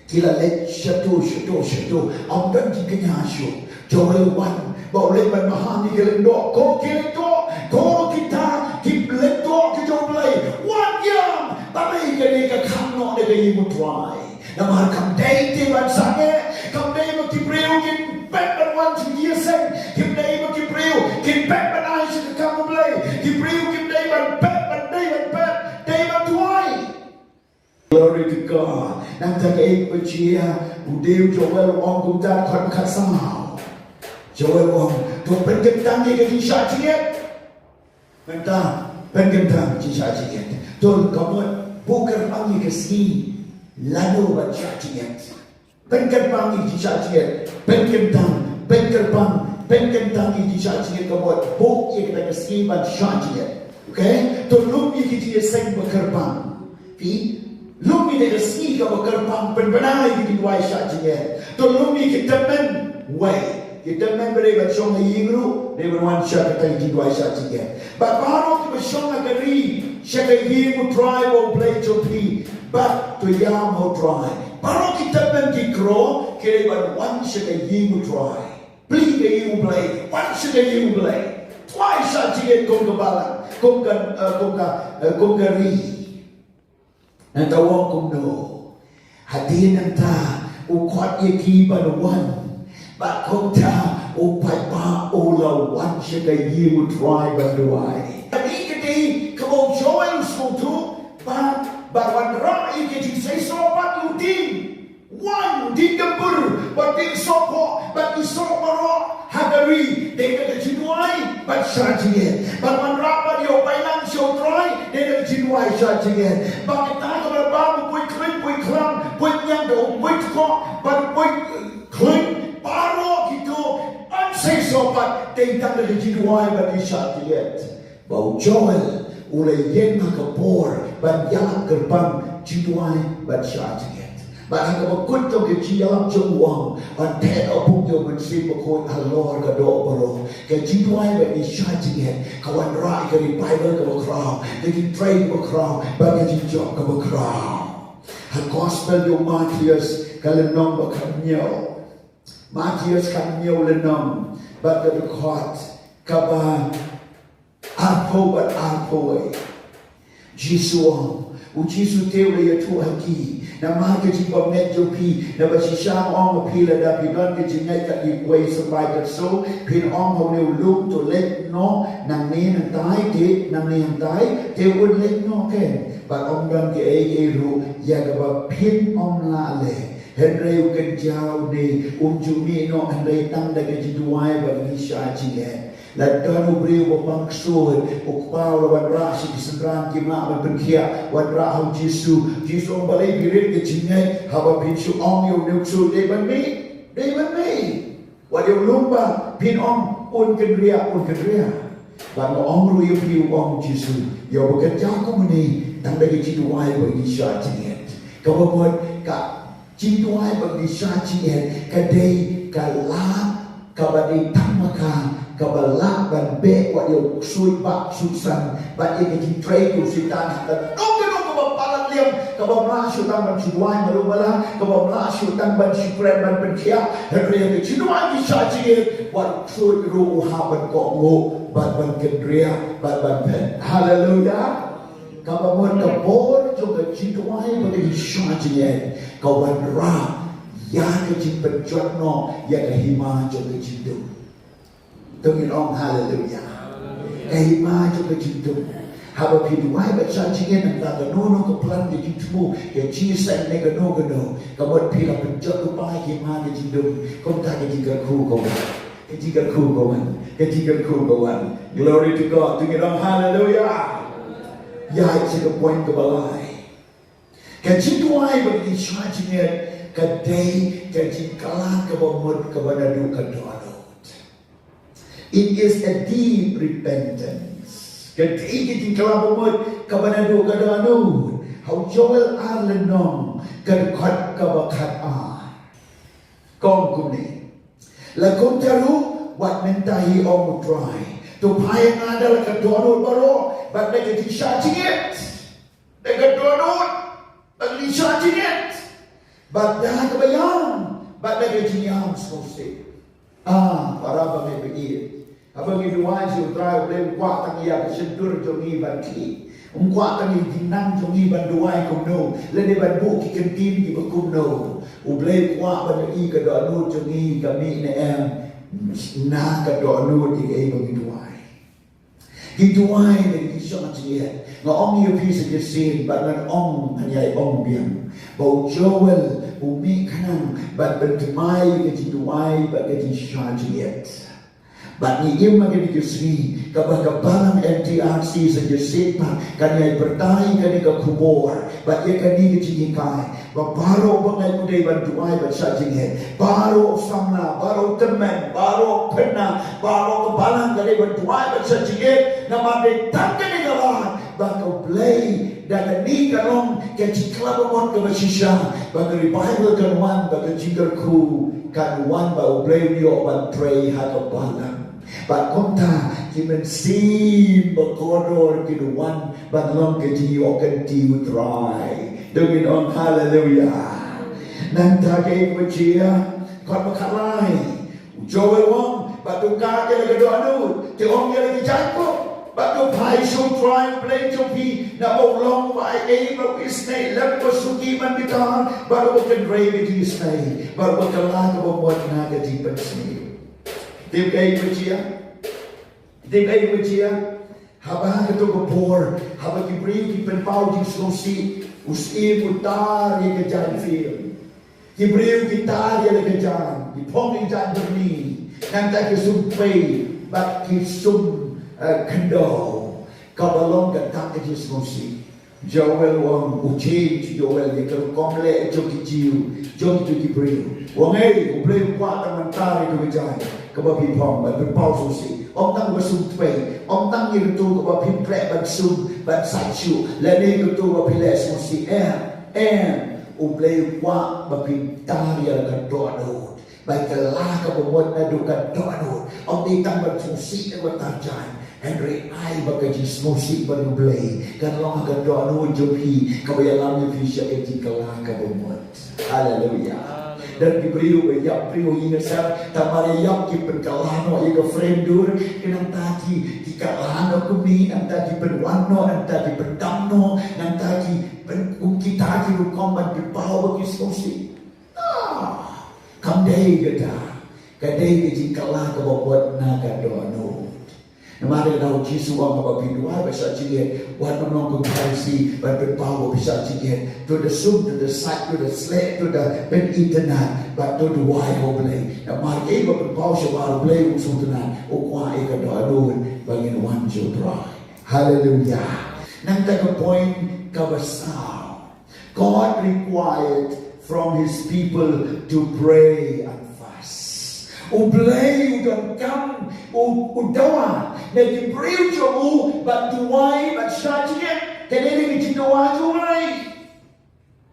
ki la leit shato shato shato, ym don jingkñia shuh. Joel u wan, ba u leit ban maham ïa ki lyngdoh, ko ki lyngdoh, ko kita ki lyngdoh ki jong U Blei, wan ïam, balei kane ka khang noh na ka ïing U Trai. Namar kam dei te ban sangeh, kam dei ba ki briew kin pep ban wan sha ki ïaseng, kim dei ba ki briew kin pep ban ai sha ka kam U Blei, ki briew kim dei ban pep, ban dei ban pep, dei ban duwai. Glory to God. Nangta kaei ba jia, u dei u Joel u ong kumta, dkhot khatsaw. Joel u ong, to pynkyntang ïa ka jingshah jingit. Mynta, Pynkyntang jingshah jingeh. To ka mut buh kyrpang ïa ka sngi lano ban shah jingeh. Pynkyntang ïa jingshah jingeh. Pynkyntang, pynkyntang, pynkyntang ïa jingshah jingeh ka mut buh ïa kata ka sngi ban shah jingeh. Okay? To lum ïa ki jingïaseng ba kyrpang. Phi lum ïa ka sngi kaba kyrpang pynbna ïa ki jingduwai shah jingeh. To lum ïa ki tymmen wei. Ki tymmen ba dei ban shong ha ïing ruh dei ban wan sha kata ka jingduwai shah jingeh. Bad baroh kiba shong ha ka ri sha ka ïing U Trai ba U Blei jong phi. Bad to ïam ha U Trai. Baroh ki tymmen ki kro ki dei ban wan sha ka ïing U Trai. Plie ka ïing U Blei, wan sha ka ïing U Blei. Duwai shah jingeh kum ka balang, kum ka, eh, kum ka, eh, kum ka ri. Nangta u ong kumno? Hadien nangta u khot ïa ki ban wan. Bad kumta u paidbah u la wan sha ka ïing U Trai ban duwai. Hadien ka dei kaba u Joel u sngewthuh ba, ba wanrah ïa ka jingseisoh pat u ding. Wan ding ka bur, bad ding sohphoh, bad ki soh baroh ha ka ri, dei da ka jingduwai bad shah jingeh. Bad wanrah bad ïoh bailang sha U Trai, dei da ka jingduwai shah jingeh. Bad kita kiba bam, buit khluit, buit khlam, buit ñiang, da u buit koh, bad buit khluit, baroh kito, yn seisoh pat, dei tang da ka jingduwai bad ki shah jingeh. Ba u Joel u la ïeng ha ka por ban ïalap kyrpang, jingduwai bad shah jingeh. Bad ha kaba kut jong ka jingïalap jong u, u ong, ban theh bok ïa U Mynsiem Bakhuid halor ka doh baroh. Ka jingduwai bad ka shah jingeh ka wanrah ïa ka revival kaba khraw, ka jingtrei kaba khraw, bad ka jingjop kaba khraw. Ha Gospel jong u Mathaios ka lynnong ba khathynñiew. Mathaios khathynñiew lynnong bad ka dkhot kaba arphew bad arphew wei. Jisu u ong, u Jisu te u la ïathuh ha ki, namar ka jingbymngeit jong phi, naba shisha nga ong ha phi, lada phi don ka jingngeit kat kiwei symbai katto, phin ong ha une u lum, to leit noh nangne nangtai, te nangne nangtai, te un leit noh keiñ. Bad ym don kaei kaei ruh ïa kaba phin ym lah leh. Hynrei u kynja une um ju mih noh hynrei tang da ka jingduwai bad ka jingshah jingeh. La don u briew ba pang ksuid, u kpa u la wanrah sha ki synran ki mah ban pynkhiah, wanrah ha u Jisu. Jisu u ong, balei phi rit ka jingngeit, haba phin shu ong ïa une u ksuid, dei ban mih, dei ban mih. Wat ïa lum ba phin ong un kynriah, un kynriah. Bad nga ong ruh ïa phi, u ong u Jisu, ïa uba kynja kumne, tang da ka jingduwai bad ka jingshah jingeh. Kaba mut ka jingduwai bad ka jingshah jingeh ka dei ka lad kaba dei tang ma ka, kaba lah ban beh wat ïa u ksuid ba ksuid san, bad ïa ka jingtrei jong u Soitan ha kano kano kaba palat liang, kaba ym lah shuh tang ban shu duwai malu mala, kaba ym lah shuh tang ban shu kren ban pynkhiah, hynrei ïa ka jingduwai ka jingshah jingeh, wat u ksuid ruh u hap ban kohnguh, bad ban kynriah, bad ban phet. Haleluya. Kaba mut ka bor jong ka jingduwai bad ka jingshah jingeh ka wanrah ïa ka jingpynjot noh ïa ka hima jong ka jingdum. To ngin ong haleluya. Ka hima jong ka jingdum. Haba phi duwai bad shah jingeh, nangta kano kano ka plan, ka jingthmu, ka jingïaseng ne kano kano, ka mut phi la pynjot lypa ïa ka hima ka jingdum. Kumta ka jingkyrkhu ka wan, ka jingkyrkhu ka wan, ka jingkyrkhu ka wan. Glory to God. To ngin ong haleluya. Ïa, ïa ka point kaba lai. Ka jingduwai bad ka jingshah jingeh ka dei ka jingkylla kaba mut kaba naduh ka dohnud. It is a deep repentance. Ka dei ka jingkylla ba mut kaba naduh ka dohnud. Ha u Joel ar lynnong ka dkhot kaba khatar ka ong kumne. La kumta ruh wat mynta hi, ong u Trai, to phai ha nga da la ka dohnud baroh bad da ka jingshah jingeh. Da ka dohnud bad ka jingshah jingeh, bad da kaba ïam bad da ka jingïam sngewsih. Ah, para bangeit ba ïeit, haba ngi duwai sha u Trai, u Blei um kwah tang ïa ka shyntur jong ngi ban khih. Um kwah tang ïa ki jingnang jong ngi ban duwai kumno, lane ban buh ki kyntien kiba kumno. U Blei u kwah ban ïohi ka dohnud jong ngi ka mih ne em na ka dohnud ïa kaei ba ngi duwai. Ki duwai da ki jingshah jingeh. Nga ong ïa phi sa shisien bad ngan ong, ngan ïai ong biang, ba u Joel u mih khnang ban pynthymmai ka jingduwai bad ka jingshah jingeh. Bad ngi im ha kane ka sngi kaba ka balang M T R C Saint Joseph Park kan ïai pyrta ïa kane ka khubor bad ïa kane ka jinghikai ba baroh ba ngeit u dei ban duwai bad shah jingngeit, baroh samla, baroh tymmen, baroh khynnah, baroh ka balang ka dei ban duwai bad shah jingngeit. Namar dei tang kane ka lad ba ka Blei, da kane ka long ka jingkylla bamut kaba shisha ba ka revival kan wan, ba ka jingkyrkhu kan wan, ba u Blei un ïoh ban trei ha ka balang. Bad kumta ki mynsiem ba kordor kin wan ban long ka jingïoh kynti u Trai. To ngin ong haleluya. Nangta kaei kaba jia? Kot ba khatlai. U Joel u ong, bad to kad ïa la ka dohnud, te ong ïa la ki jaiñkup, bad to phai sha u Trai U Blei jong phi, naba u long uba aiei bad u isynei, lem uba suki ban bitar, bad uba kynrei ka jingisynei, bad uba kylla kaba mut na ka jingpynsniew. Tip kaei kaba jia? Tip kaei kaba jia? Haba ha kato ka por, haba ki briew ki pynpaw jingsngewsih, u syiem u tar ïa ka jaiñ film. Ki briew ki tar ïa la ka jaiñ, ki phong ïa ka jaiñ byrni, nangta ki sum pei bad ki sum, eh, khyndew. Kaba long ka dak ka jingsngewsih. Joel u ong, u change Joel ïa ka rukom leh jong ki Jiw, jong kito ki briew. U ong, ei, U Blei u kwah tang ban tar ïa ka jaiñ kaba phi phong bad pynpaw sngewsih. Ym tang ba sum pei, ym tang ïa kato kaba phin khreh ban sum ban sait shuh, lane kato ba phi leh sngewsih. Em, em, U Blei u kwah ba phin tar ïa la ka dohnud. Ba kylla kaba mut naduh ka dohnud. Ym dei tang ban sngewsih na ka bynta jaiñ, hynrei ai ba ka jingsngewsih bad U Blei kan long ha ka dohnud jong phi, kaba ïalam ïa phi sha ka jingkylla kaba mut. Haleluya. Don ki briew ba ïap briew ïing ha sem, tang mar ïap ki pynkylla noh ïa ka frame dur, ki nangta ki, ki kylla noh kumne, nangta ki pynwan noh, nangta ki pyndam noh, nangta ki pyn, kum kita ki rukom ban pynpaw ba ki sngewsih. Ah, kam dei kata. Ka dei ka jingkylla kaba mut na ka dohnud. Namar kata u Jisu u ong haba phi duwai bad shah jingngeit, wat nym long kum ki Pharisi ban pynpaw ba phi shah jingngeit. To da sum, to da sait, to da sleh, to da pynitynnad, bad to duwai ha U Blei. Namar kaei ba pynpaw shabar U Blei um sngewtynnad, u kwah ïa ka dohnud ba ngin wan sha U Trai. Haleluya. Nangta ka point kaba saw. God required from his people to pray and fast. U Blei u donkam, u, u dawa na ki briew jong u ban duwai, ban shah jingngeit. Kane ka dei ka jingdawa jong U Blei.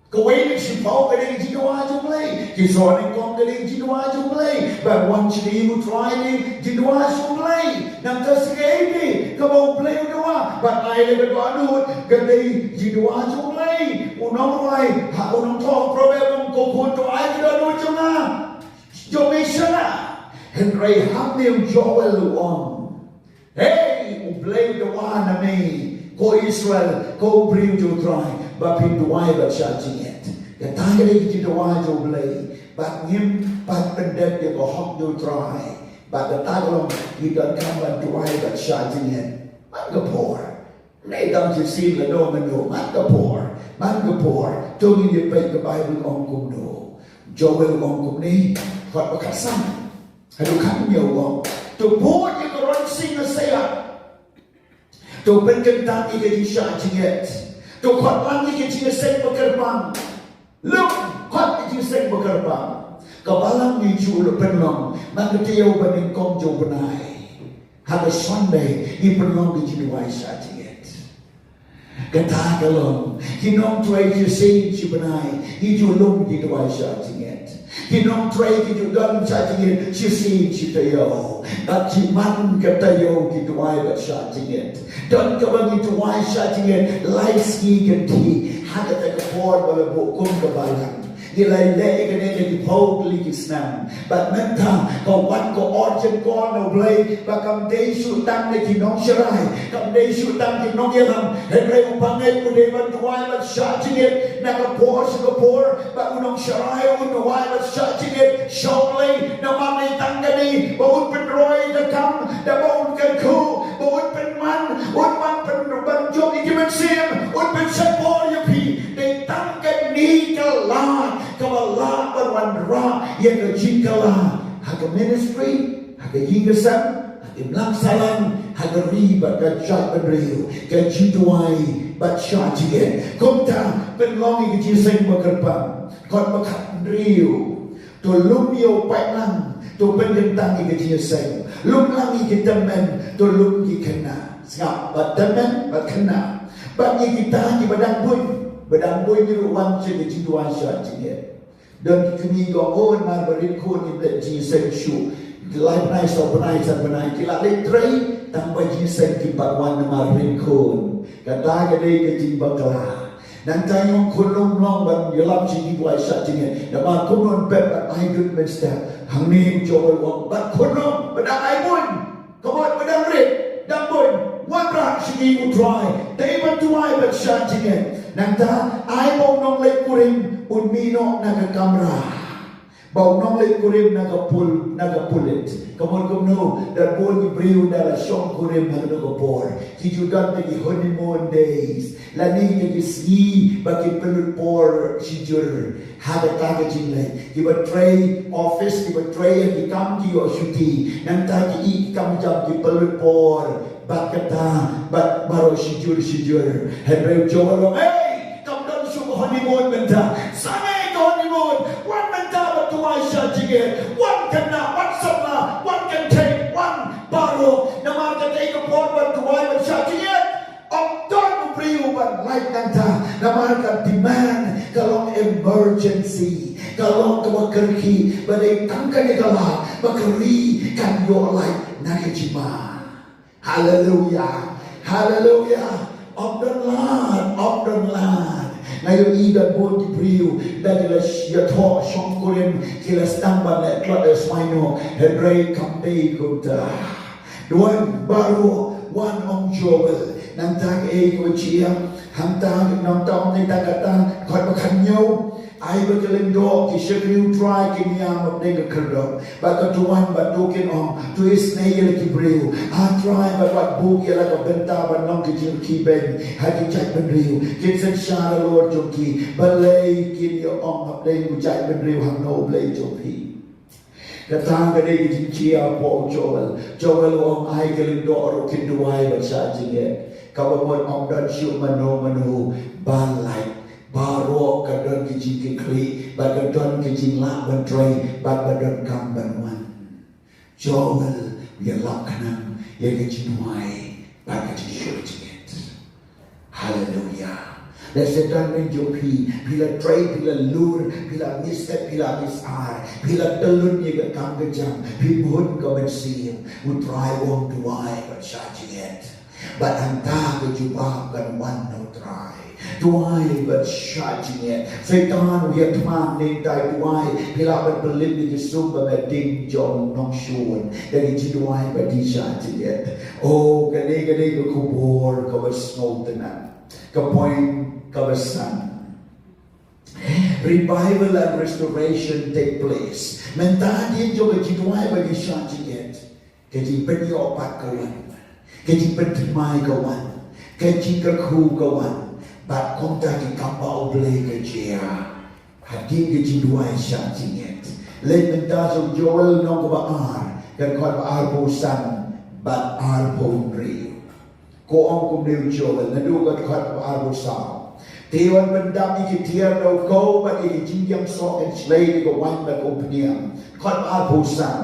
Kawei na ki shiphew ka dei ka jingdawa jong U Blei. Ki soh nyngkong ka dei ka jingdawa jong U Blei. Ban wan sha ka ïing U Trai ka dei ka jingdawa jong U Blei. Nangta sa kaei kaba U Blei u dawa? Ban ai la ka dohnud ka dei ka jingdawa jong U Blei. U nongrwai, ha, u nongthoh Proverb u ong, ko khun, to ai ka dohnud jong nga, jong me sha nga. Hynrei hangne u Joel u ong, hei, U Blei u dawa na me, ko Israel, ko u briew jong U Trai, ba phin duwai bad shah jingngeit. Kata ka dei ka jingdawa jong U Blei. Bad ngim pat pyndep ïa ka hok jong U Trai. Bad kata ka long, ngi donkam ban duwai bad shah jingngeit man ka por. Ngi dang shisien la dong mano, man ka por, man ka por. To ngin ïa peit ka Baibl ong kumno. Joel ong kumne, kot ba khatsan haduh khathynñiew u ong, to bud ïa ka rynsieng ha syiar. To pynkyntang ïa ka jingshah jingngeit. To khot lang ïa ka jingïaseng ba kyrpang. Lum, khot ïa ka jingïaseng ba kyrpang. Ka balang ngi ju la pynlong man ka taïew ba nyngkong jong u bnai. Ha ka Sunday ngi pynlong ka jingduwai shah jingngeit. Kata ka long, ki nongtrei shisien shi bnai ngi ju lum ki duwai shah jingngeit. Ki nongtrei ki ju don shah jingngeit shisien shi taïew. Bad shi man ka taïew ki duwai bad shah jingngeit. Don kaba ngi duwai shah jingngeit lai sngi kynthih. Ha kata ka por ba la buh kum ka balang, ngi la leh ïa kane ka dei phew tylli ki snem. Bad mynta ka wan ka urgent call na U Blei ba kam dei shuh tang na ki nongsharai, kam dei shuh tang ki nongïalam. Hynrei u bangeit u dei ban duwai bad shah jingngeit na ka por sha ka por. Bad u nongsharai un duwai bad shah jingngeit sha U Blei. Namar dei tang kane ba un pynroi ka kam, da ba un kyrkhu, ba un pynman, un man pyn, ban jop ïa ki mynsiem, un pynsheptieng ïa phi. Dei tang kane ka lad kaba lah ban wanrah ïa ka jingkylla ha ka ministry, ha ka ïing ka sem, Im lang sahlang ha ka ri bad ka jaitbynriew ka jingduwai bad shah jingeh. Kumta pynlong ïa ka jingseng ba kyrpang. Kot ba khathynriew, to lum ïa u paidlang, to pynkyntang ïa ka jingseng. Lum lang ïa ki tymmen, to lum ki khynnah. Sngap, ba tymmen ba khynnah. Bad ïa kita kiba dang buiñ, ba dang buiñ ruh wan sha ka jingduwai shah jingeh. Don ki kmie ki ong, oh, namar ba rit khun ngim leh jingseng shuh. Lai bnai, saw bnai, san bnai ki la leit trei, tang ba jingseng kim pat wan namar rit khun. Kata ka dei ka jingbakla. Nangta ngi ong khun long long ban ïalam sha ki duwai shah jingeh. Namar kumno ban pep ban ai dud mynstep. Hangne u Joel u ong, bad khun long ba dang ai bun. Ka mut ba dang rit, dang bun, wanrah sha ngi U Trai, dei ban duwai bad shah jingeh. Nangta ai ba u nongleit kurim un mih noh na ka kamra, ba u nongleit kurim na ka pul, na ka pulit. Ka mut kumno, don bun ki briew ynda la shong kurim ha kano ka por, ki ju don te ki honeymoon days, lane te ki sngi ba ki pynlut por shijur. Ha kata ka jingleit, kiba trei office, kiba trei ha ki kam ki ïoh shuti. Nangta ki ïeh ki kam jam, ki pynlut por bad kata, bad baroh shijur shijur. Hynrei u Joel u ong, ei, kam don shuh ka honeymoon mynta. Sangeh ka honeymoon. Wan mynta bad duwai shah jingeh. Wan khynnah, wan samla, wan kynthei, wan baroh. Namar ka dei ka por ban duwai ban shah jingeh. Ym don u briew ban lait nangta, namar ka demand ka long emergency, ka long kaba kyrkieh, ba dei tang kane ka lad ba ka ri kan ïoh lait na ka jingma. Haleluya, haleluya. Ym don lad, ym don lad. Nga ïohi don bun ki briew, da ki la ïathoh shong kurim, ki la sdang ban leh tlot, leh smai noh, hynrei kam dei kumta. Duwai baroh, wan ong Joel. Nangta kaei kaba jia, hangta nangta ong nangta kata, kot ba khathynñiew. Ai ba ki lyngdoh ki shakri U Trai kin ïam hapdeng ka khyrdop. Bad ka duwan bad to kin ong, to isynei ïa la ki briew. A Trai bad wat buh ïa la ka bynta ban long ka jingkyrkieh beiñ ha ki jaitbynriew. Kin synshar halor jong ki. Balei kin ïa ong hapdeng u jaitbynriew hangno U Blei jong phi. Kata ka dei ka jingjia hapoh u Joel. Joel u ong ai ki lyngdoh ruh kin duwai bad shah jingeh. Kaba mut ym don shuh mano mano ba lait. Baroh ka don ka jingkitkhlieh bad ka don ka jinglah ban trei bad ba donkam ban wan. Joel u ïalap khnang ïa ka jingduwai bad ka jingshah jingeh. Haleluya. Lehse don bynta jong phi, phi la trei, phi la lur, phi la miss step, phi la miss hour, phi la tylun ïa ka kam ka jam, phi bun ka mynsiem. U Trai u ong duwai bad shah jingeh. Bad hangta ka jubab kan wan na U Trai. Duwai bad shah jingeh. Soitan u ïa thma ne dei duwai, phi lah ban pynlip ïa ki sum ba meh ding jong nongshun. Da ki jingduwai bad ki shah jingeh. Oh, kane kane ka khubor kaba sngewtynnat. Ka point kaba san. Revival and restoration take place. Mynta dien jong ka jingduwai bad ki shah jingeh, ka jingpynïoh pat ka wan, ka jingpynthymmai ka wan, ka jingkyrkhu ka wan. Bad kumta ki kam ba U Blei ka jia hadien ka jingduwai shah jingeh. Leit mynta sha u Joel lynnong kaba ar, ka dkhot ba arphew san bad arphew hynriew. Ko ong kumne u Joel, naduh ka dkhot ba arphew saw. Te wan pyndap ïa ki tiar da u kaw bad ïa ki jingïeng soh kan shlei da ka waiñ bad ka umphniang. Dkhot ba arphew san.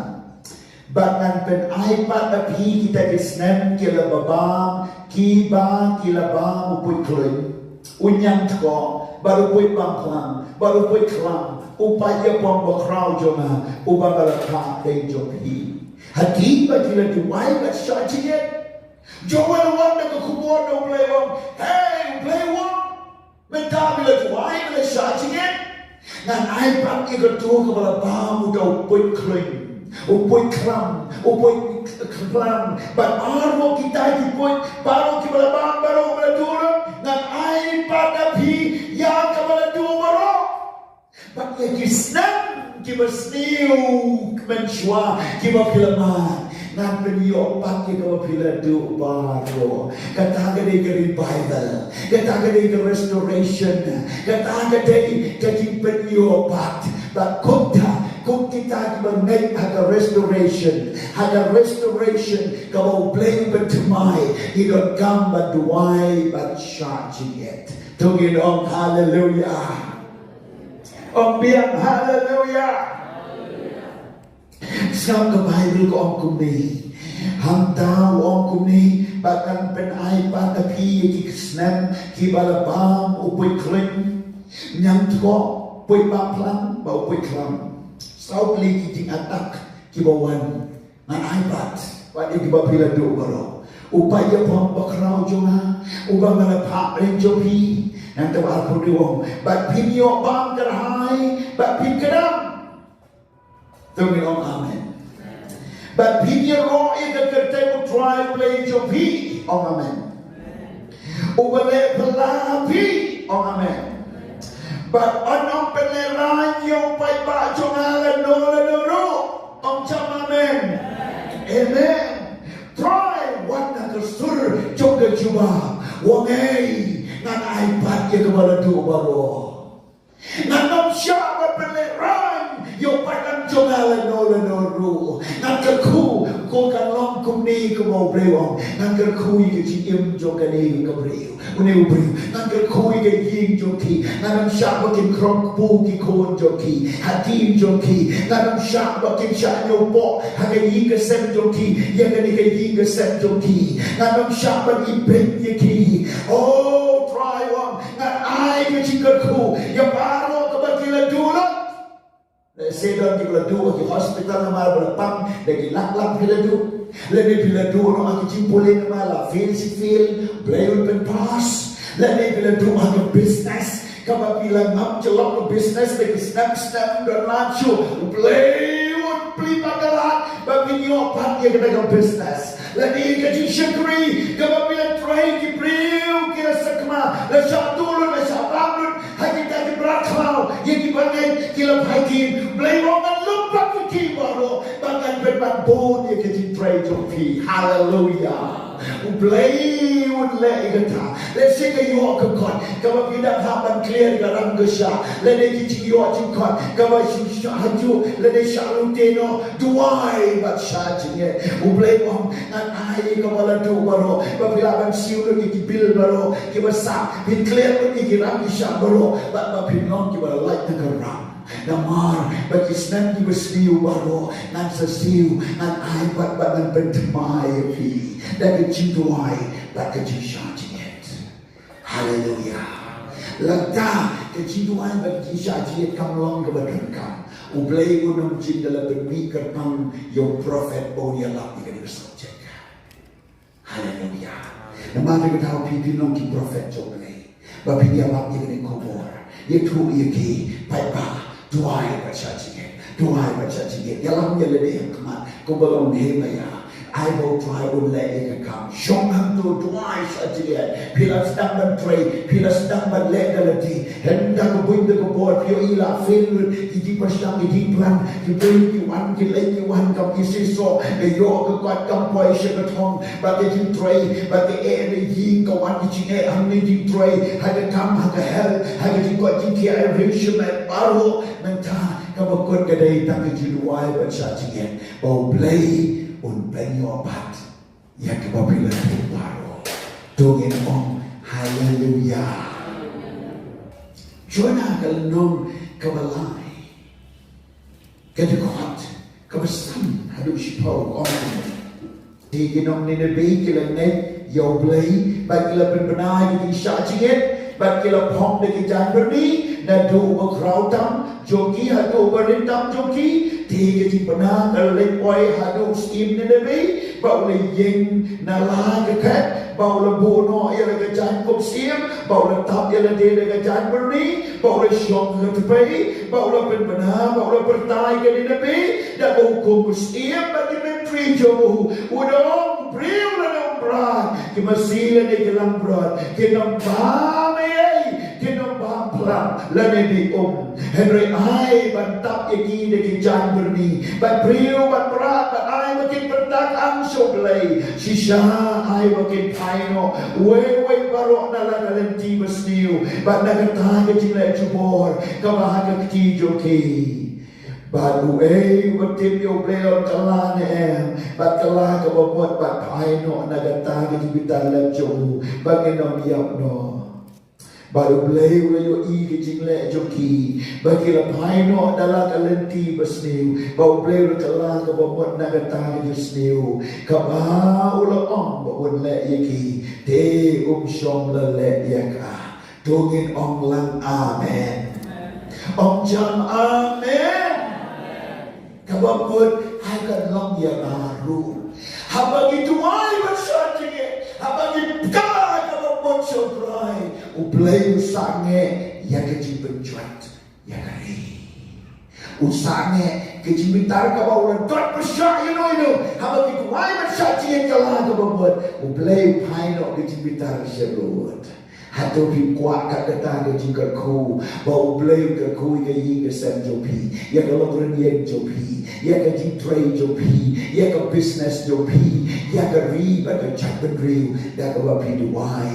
Bad ngan pynai pat ha phi kita ki snem kiba la bam, kiba ki la bam u puit khluit, u ñiangtkoh, bad u puit bamphlang, bad u puit khlam, u paid ïapong bakhraw jong nga, uba nga la thah hapdeng jong phi. Hadien ba ki la duwai bad shah jingeh. Joel u wan da ka khubor na U Blei, u ong, hei, U Blei u ong, mynta phi la duwai, phi la shah jingeh, ngan ai pat ïa kato kaba la bam uta u puit khluit, u puit khlam, u puit khlam, bad baroh kita ki puit, baroh kiba la bam, baroh kiba la duh, ngan ai pat ha phi ïa kaba la duh baroh. Bad ïa ki snem kiba sniew mynshuwa kiba phi la mad, ngan pynïoh pat ïa kaba phi la duh baroh. Kata ka dei ka revival. Kata ka dei ka restoration. Kata ka dei ka jingpynïoh pat. Bad kumta Kum kita kiba ngeit ha ka restoration, ha ka restoration kaba U Blei u pynthymmai, ngi donkam ban duwai bad shah jingngeit. To ngin ong haleluya. Ong biang haleluya. Sngap, ka Baibl ka ong kumne. Hangta u ong kumne, bad ngan pynai pat ha phi ïa ki snem kiba la bam u puit khlieh, ñiangthoh, puit bam phlang bad u puit khlam. Saw tylli ki jingattack kiba wan. Ngan ai pat, wat ïa kiba phi la duh baroh. U paid ïaphong bakhraw jong nga, uba nga la phah ring jong phi, nangta arphew hynriew u ong, bad phin ïoh bam kyrhai, bad phin kdang. To ngin ong amen. Bad phin ïaroh ïa ka kyrteng U Trai Blei jong phi, ong amen. Uba leh phylla ha phi, ong amen. Bad un ym pynlehraiñ ïa u paidbah jong nga lano lano ruh, ong jam amen. Amen. Trai, wat na ka sur jong ka jubab, u ong ei, ngan ai pat ïa kaba la duh baroh. Ngan ym shah ban pynlehraiñ ïa u paidlang jong nga lano lano ruh. Ngan kyrkhu, ko kan long kumne kumba U Blei u ong. Ngan kyrkhu ïa ka jingim jong kane ka briew, une u briew. Ngan kyrkhu ïa ka ïing jong ki. Ngan ym shah ba kin khrom kpu ki khun jong ki, ha ktien jong ki. Ngan ym shah ba kin shah ñiewpoh ha ka ïing ka sem jong ki ïa kane ka ïing ka sem jong ki. Ngan ym shah ban ibeiñ ïa ki. O Trai, u ong, ngan ai ka jingkyrkhu ïa baroh kaba ki la duh lut. Lehse don kiba la duh ha ki hospital namar ba la pang da ki lak lak, phi la duh. Lane phi la duh noh ha ki jingpule namar la fail shi fail, Blei un pynpass. Lane phi la duh ha ka business kaba phi la ngam jyllop, ka business da ki snem snem don lad shuh, Blei un plie pat ka lad ba phin ïoh pat ïa kata ka business. Lane ka jingshakri kaba phi la trei, ki briew ki la sakma, la shah duh lut, la shah bam lut ha kita ki brat khlaw, ïa kiba ngeit, ki la phai kiew. Blei u ong ngan lum pat ïa ki baroh, ba ngan pynban bun ïa ka jingtrei jong phi. Haleluya. U Blei un leh ïa kata. Lehse ka ïoh ka kot kaba phi dang hap ban clear ka rang ka shah, lane ki jingïoh jingkot kaba shu shah hajuh lane shah lute noh. Duwai bad shah jingngeit. U Blei u ong ngan ai ïa kaba la duh baroh, ba phi lah ban siew lut ïa ki bill baroh kiba sah, phin clear lut ïa ki rang ki shah baroh, bad ba phin long kiba lait na ka rang. Namar ba ki snem kiba sniew baroh ngan sa siew, ngan ai pat bad ngan pynthymmai ïa phi da ka jingduwai bad ka jingshah jingngeit. Haleluya. Lada ka jingduwai bad ka jingshah jingngeit kam long kaba donkam, U Blei un ym jin da la pynmih kyrpang ïa u prophet ba un ïalap ïa kane ka subject. Haleluya. Namar kata ka daw phi, phin long ki prophet jong U Blei, ba phin ïalap ïa kane ka khubor. Ïathuh ïa ki paidbah, duwai bad shah jingngeit, duwai bad shah jingngeit. Ïalam ïa lade ha khmat kumba long Nehemiah. Ai ba U Trai un leh ïa ka kam. Shong hangto, duwai shah jingngeit. Phi la sdang ban trei, phi la sdang ban leh da lade. Hynda ka buit da ka bor phi ïohi la fail lut, ki jingpyrshang, ki jingplan, ki buit ki wan, ki leit ki wan kam ki seesaw, ka ïoh ka kot kam poi sha ka thong. Bad ka jingtrei, bad ka eh na ïing ka wan, ki jingeh hangne, jingtrei ha ka kam, ha ka health, ha ka jingkoit jingkhiah, arrangement baroh. Nangta kaba kut ka dei tang ka jingduwai bad shah jingngeit ba U Blei un pynïoh pat ïa kaba phi la duh baroh. To ngin ong haleluya. Jonah ka lynnong kaba lai, ka dkhot kaba san haduh shiphew, ka ong kumne. Te ki nong Nineveh ki la ngeit ïa U Blei bad ki la pynbna ïa ki jingshah jingngeit bad ki la phong da ki jaiñbyrni, naduh uba khraw tam jong ki haduh uba rit tam jong ki. Te ka jingpynbna ka la leit poi haduh u syiem Nineveh, ba u la ïeng na la ka khet, ba u la buh noh ïa la ka jaiñ kum syiem, ba u la tap ïa lade da ka jaiñbyrni, ba u la shong ha ka tpei, ba u la pynbna, ba u la pyrta ïa ka Nineveh da ka hukum u syiem bad ki myntri jong u. U da ong, briew lane u mrad, ki masi lane ki langbrot, kin ym bam ei ei, kin ym bam phlang lane beh um. Hynrei ai ban tap ïa ki da ki jaiñbyrni, bad briew bad mrad, bad ai ba kin pyrta ang sha U Blei. Shisha ai ba kin phai noh uwei uwei baroh na la ka lynti basniew bad na kata ka jingleh jubor kaba ha ka kti jong ki. Bad uei uba tip ïa U Blei un kylla ne em, bad kylla kaba mut bad phai noh na kata ka jingbitar lem jong u, ba ngin ym ïap noh. Bad U Blei u la ïohi ka jingleh jong ki, ba ki la phai noh da la ka lynti basniew, ba U Blei u la kylla kaba mut na kata ka jingsniew, kaba u la ong ba un leh ïa ki, te um shym la leh ïa ka. To ngin ong lang amen. Ong jam amen. Kaba mut, ai kan long ïa nga ruh. Haba ngi duwai bad shah jingeh, haba ngi kylla kaba mut sha U Trai, U Blei u sangeh ïa ka jingpynjot ïa ka ri. U sangeh ka jingbitar kaba u la dot pyrshah ïa no ïa no. Haba ngi duwai bad shah jingeh, kylla kaba mut, U Blei u phai noh ka jingbitar sha lut. Hato phi kwah kat kata ka jingkyrkhu, ba U Blei un kyrkhu ïa ka ïing ka sem jong phi, ïa ka longrynieng jong phi, ïa ka jingtrei jong phi, ïa ka business jong phi, ïa ka ri bad ka jaitbynriew, da kaba phi duwai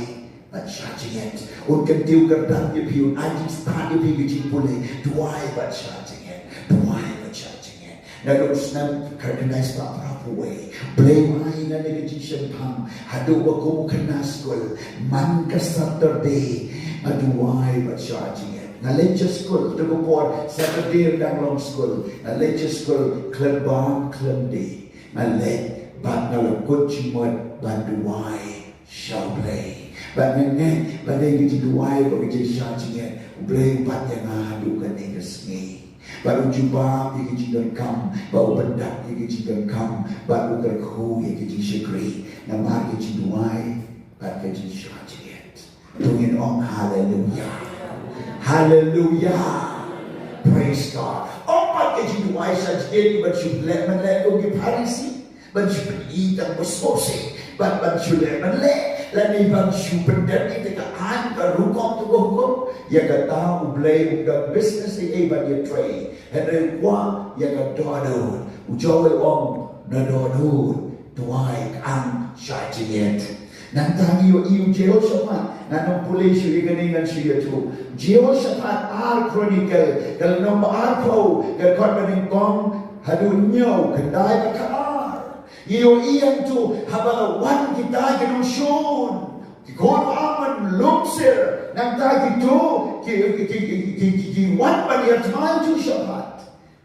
bad shah jingeh. Un kyntiew kyrdan ïa phi, un ai jingstad ïa phi ka jingpule, duwai bad shah jingeh, duwai bad shah jingeh. Naduh u snem khatkhyndai spah phra phew wei, Blei u ai ïa nga kane ka jingshemphang, haduh ba kum u khynnah skul, man ka Saturday nga duwai bad shah jingeh. Nga leit sha skul, haduh ka por Saturday dang long skul, nga leit sha skul khlem bam khlem die. Nga leit bad nga la kut jingmut ban duwai sha U Blei. Bad nga ngeit ba dei ka jingduwai bad ka jingshah jingeh, U Blei u bat ïa nga haduh kane ka sngi. Bad u jubab ïa ka jingdonkam, bad u pyndap ïa ka jingdonkam, bad u kyrkhu ïa ka jingshakri namar ka jingduwai bad ka jingshah jingeh. To ngin ong haleluya. Haleluya. Praise God. Ym pat ka jingduwai shah jingeh ban shu leh ban leh kum ki Pharisi, ban shu pyni tang ba sngewsih, ban, ban shu leh ban leh, lane ban shu pyndep ïa ka aiñ ka rukom tu ka hukum. Ïa kata U Blei um don business ei ei ban ïatrei. Hynrei u kwah ïa ka dohnud. U Joel u ong, na dohnud duwai, ka ang shah jingeh. Nangta ngi ïohi u Jehoshaphat, ngan ym pule shuh ïa kane, ngan shu ïathuh. Jehoshaphat, Ar Chronicle, ka lynnong ba arphew, ka dkhot ba nyngkong haduh hynñiew, khyndai bad khatar. Ngi ïohi hangto haba la wan kita ki nongshun, ki khun u Ammon, lum sir, nangta kito ki, ki, ki wan ban ïathuh ïa u Jehoshaphat.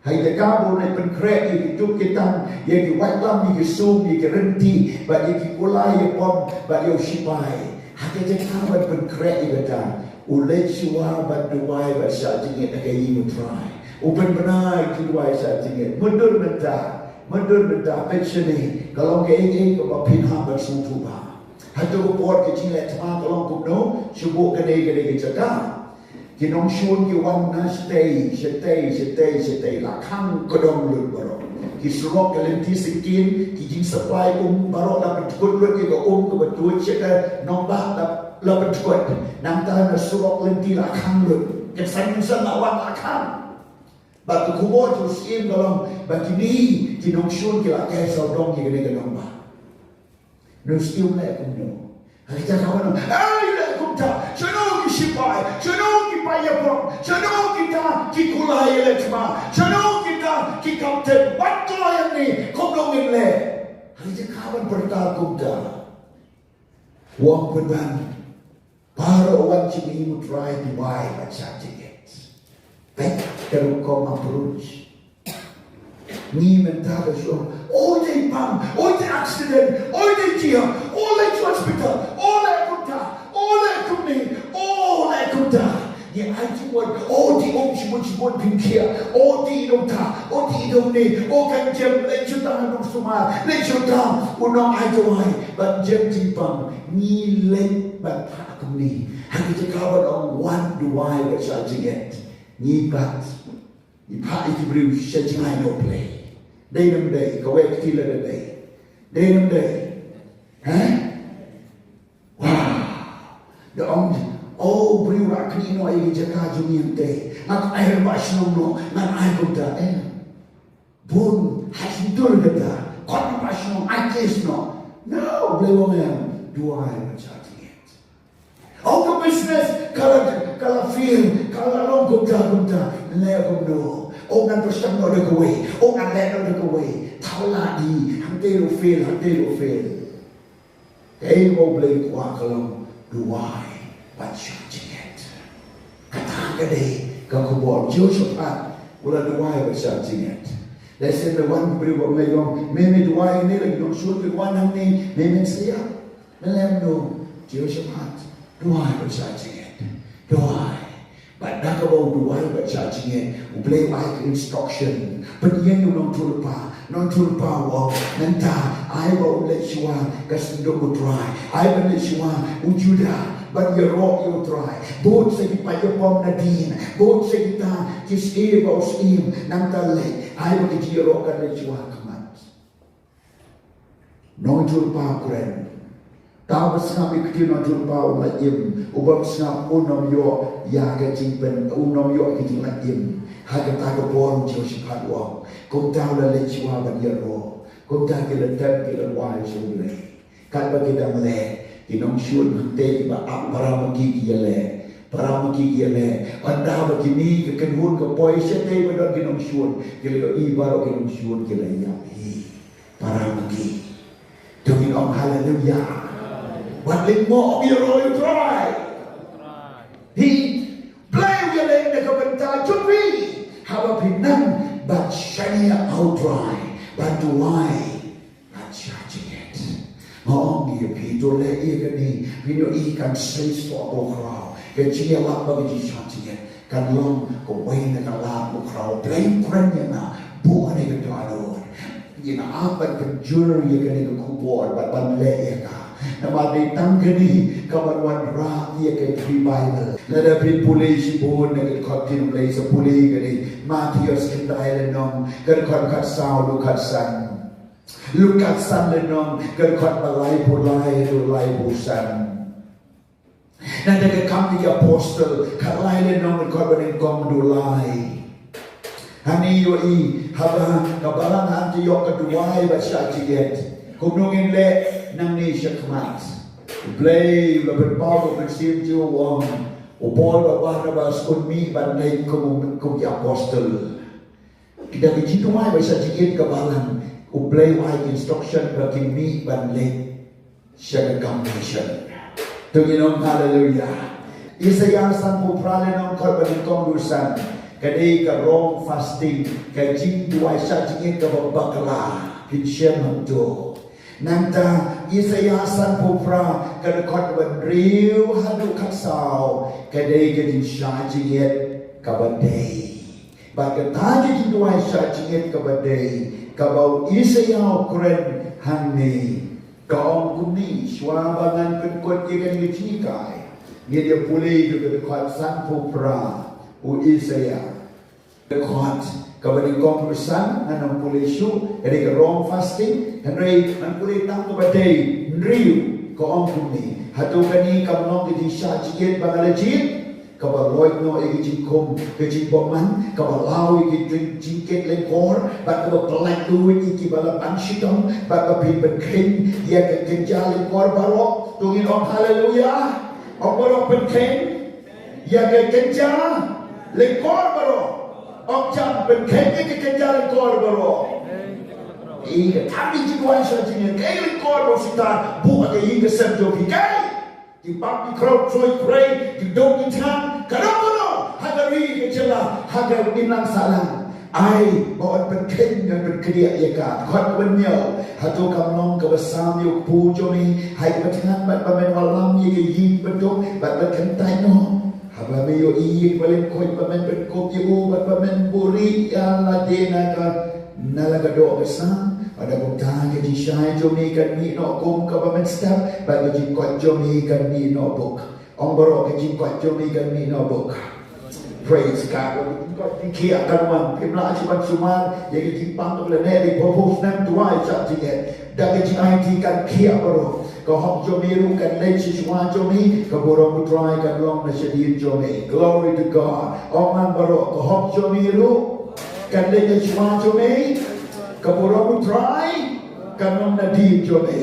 Ha kata ka por u la pynkhreh ïa ki tuk ki tang, ïa ki waitlam, ïa ki sum, ïa ki rynti, bad ïa ki kulai, ïa pom, bad ïa u shipai. Ha kata ka por ban pynkhreh ïa kata, u leit shuwa ban duwai bad shah jingeh ha ka ïing U Trai. U pynbna ïa ki duwai shah jingeh. Mynta, mynta, mynta, peit shane, ka long kaei kaei kaba phin hap ban sngewthuh bha. Hato ka por ka jingleh thma ka long kumno, shu buh kane kane ka jaka. Ki nongshun ki wan na shatei, shatei, shatei, shatei, la khang kdong lut baroh. Ki surok, ki lynti syngkien, ki jingsupply um baroh la pynkut lut, ïa ka um kaba tuid sha ka nongbah la, la pynkut. Nangta na surok lynti la khang lut. Kynsan kynsan la wan la khang. Bad ka khubor jong u syiem ka long ba kine ki nongshun ki la keh sawdong ïa kane ka nongbah. Nongshun leh kumno? Ha ka jaka ba nong, ai, leh kumta, shano ki shipai, shano ki paidbah, shano kita ki kulai leh thma, shano kita ki kapten, wat kloi hangne, kumno ngin leh? Ha ka jaka ban pyrta kumta, u ong pynban, baroh wan sha ïing U Trai, duwai bad shah jingeh. Peit ka rukom approach. Ngi mynta ka shu ong, oi te pang, oi te accident, oi te jia, oi leit sha hospital, oi leh kumta, oi leh kumne, oi leh kumta. Ngi ai jingmut, o te um shibun shibun pynkhia, o te i dong ta, o te i dong ne, o kan jem leit sha uta u nongsumar, leit sha uta u nongai dawai, ban jem jingpang. Ngi leit ban phah kumne. Ha ka jaka ban ong wan duwai bad shah jingeh, ngi pat, ngi phah ïa ki briew sha jngai na U Blei. Dei ne ym dei, kawei ka kti lada dei. Dei ne ym dei? Heh? Wow. Da ong, o briew, la knieh noh ïa ka jaka jong ngi hangtei. Ngan ai rangbah shnong noh, ngan ai kumta, eh. Bun, ha shyntur kata. Kot rangbah shnong, ai case noh. No, U Blei u ong em, duwai bad shah jingeh. O ka business ka la, ka la fail, ka la long kumta kumta. Leh kumno? O ngan pyrshang noh da kawei, o ngan leh noh da kawei. Thaw lah hi, hangtei ruh fail, hangtei ruh fail. Kaei ba U Blei u kwah ka long, duwai bad shah jingngeit. Kata ka dei ka khubor. Jehoshaphat u la duwai bad shah jingngeit. Lehse la wan u briew bad u la ong, me me duwai ne la ki nongshun ki wan hangne, me men sa ïap. Me lem no, Jehoshaphat, duwai bad shah jingngeit. Duwai. Bad da kaba u duwai bad shah jingngeit, U Blei u ai ka instruction. Pynïeng ïa u nongïathuhlypa, nongïathuhlypa u ong, nangta ai ba un leit shuwa ka synduk U Trai. Ai ba un leit shuwa U Judah, ban ïaroh ïa U Trai. Bud sa ki paid ïapom nadien, bud sa kita ki syiem ba u syiem, nangta leit. Ai ba ka jingïaroh kan leit shuwa khmat. Nongïathuhlypa u kren. Uta uba sngap ïa ka ktien nongïathuhlypa un la im, uba ym sngap un ym ïoh ïa ka jingpyn, un ym ïoh ka jingla im. Ha kata ka por u Jehoshaphat u ong, kumta u la leit shuwa ban ïaroh. Kumta ki la tep, ki la duwai sha U Blei. Katba ki dang leh, ki nongshun hangtei kiba ap para ma ki ki ïaleh. Para ma ki ki ïaleh. Ynda ba kine ki kynhun ki poi shatei ba don ki nongshun, ki la ïohi baroh ki nongshun ki la ïap hi. Para ma ki. To ngin ong haleluya. Wat lyngngoh, ïaroh ïa U Trai. Phi, Blei u ïaleh na ka bynta jong phi. Haba phi nang ban shaniah ha U Trai, ban duwai, ban shah jingngeit. Nga ong ïa phi, to leh ïa kane, phin ïohi kan sei soh bakhraw. Ka jingïalap bad ka jingshah jingngeit kan long kawei na ka lad bakhraw. Blei u kren ïa nga, buh ïa kane ka dohnud. Ïa nga ap ban pynjur ïa kane ka khubor bad ban leh ïa ka. Namar dei tang kane kaban wanrah ïa ka revival. Lada phi pule shibun na ka dkhot ktien Blei, sa pule ïa kane, Mathaios khyndai lynnong, ka dkhot khatsaw haduh khatsan. Lukas san lynnong, ka dkhot ba laiphew lai haduh laiphew san. Nangta Ka Kam ki Apostol, khatlai lynnong, ka dkhot banyngkong haduh lai. Hangne ïohi, haba ka balang Antiok ka duwai bad shah jingngeit, kumno ngin leh nangne shakhmat? U Blei u la pynpaw ka mynsiem jong u, u ong, u Paul bad Barnabas un mih ban leit kum, kum ki apostol. Ki da ka jingduwai bad shah jingngeit ka balang, U Blei u ai instruction ba kin mih ban leit sha ka kam mission. To ngin ong haleluya. Isaïah sanphew phra lynnong, dkhot banyngkong haduh san. Ka dei ka rong fasting, ka jingduwai shah jingngeit kaba bakla, kin shem hangto. Nangta Isaïah sanphew phra, ka dkhot ba hynriew haduh khatsaw, ka dei ka jingshah jingngeit kaba dei. Bad kata ka jingduwai shah jingngeit kaba dei, kaba u Isaïah u kren hangne, ka ong kumne, shuwa ba ngan pynkut ïa kane ka jinghikai, ngin ïa pule ïa ka dkhot sanphew phra u Isaïah. Dkhot kaba nyngkong haduh san ngan ym pule shuh, ka dei ka rong fasting, hynrei ngan pule tang kaba dei hynriew, ka ong kumne. Hato kane kam long ka jingshah jingngeit ba nga la jied, kaba loit noh ïa ka jingkhum, ka jingbymman, kaba law ïa ki jing, jingkit lyngkor, bad kaba pyllait luid ïa kiba la ban shitom, bad ba phin pynkheiñ ïa ka kynja lyngkor baroh? To ngin ong haleluya. Ong baroh, pynkheiñ ïa ka kynja lyngkor baroh. Ong jam, pynkheiñ ïa ka kynja lyngkor baroh. Ïa ka kam jingduwai shah jingngeit, ka lyngkor baroh shisha, buh ha ka ïing ka sem jong phi, kaei? Ki bam ki khraw, troi trei, ki duk ki thngan, ka dang baroh ha ka ri ka jylla, ha ka imlang sahlang. Ai ba yn pynkheiñ, yn pynkdiah ïa ka. Dkhot ba hynñiew. Hato kam long kaba sam ïa u kpu jong me ha kaba thngan, bad ba men wallam ïa ka ïing bad duk bad ba kyntait noh? Haba me ïohi ïa kaba lyngkhuit, ba men pynkup ïa u bad ba men buhrieh ïa lade na ka, na la ka doh ka sam. Lada kumta, ka jingshai jong me kan mih noh kum kaba mynstep, bad ka jingkoit jong me kan mih noh buk. Ong baroh, ka jingkoit jong me kan mih noh buk. Praise God. Ka jingkoit jingkhiah kan wan. Phim lah shuh ban sumar ïa ka jingpang kaba la neh da ki phew phew snem duwai shah jingngeit. Da ka jingaiti kan khiah baroh. Ka hok jong me ruh kan leit sha shuwa jong me. Ka burom U Trai kan long na shadien jong me. Glory to God. Ong lang baroh, ka hok jong me ruh kan leit sha shuwa jong me. Ka burom U Trai kan long nadien jong me.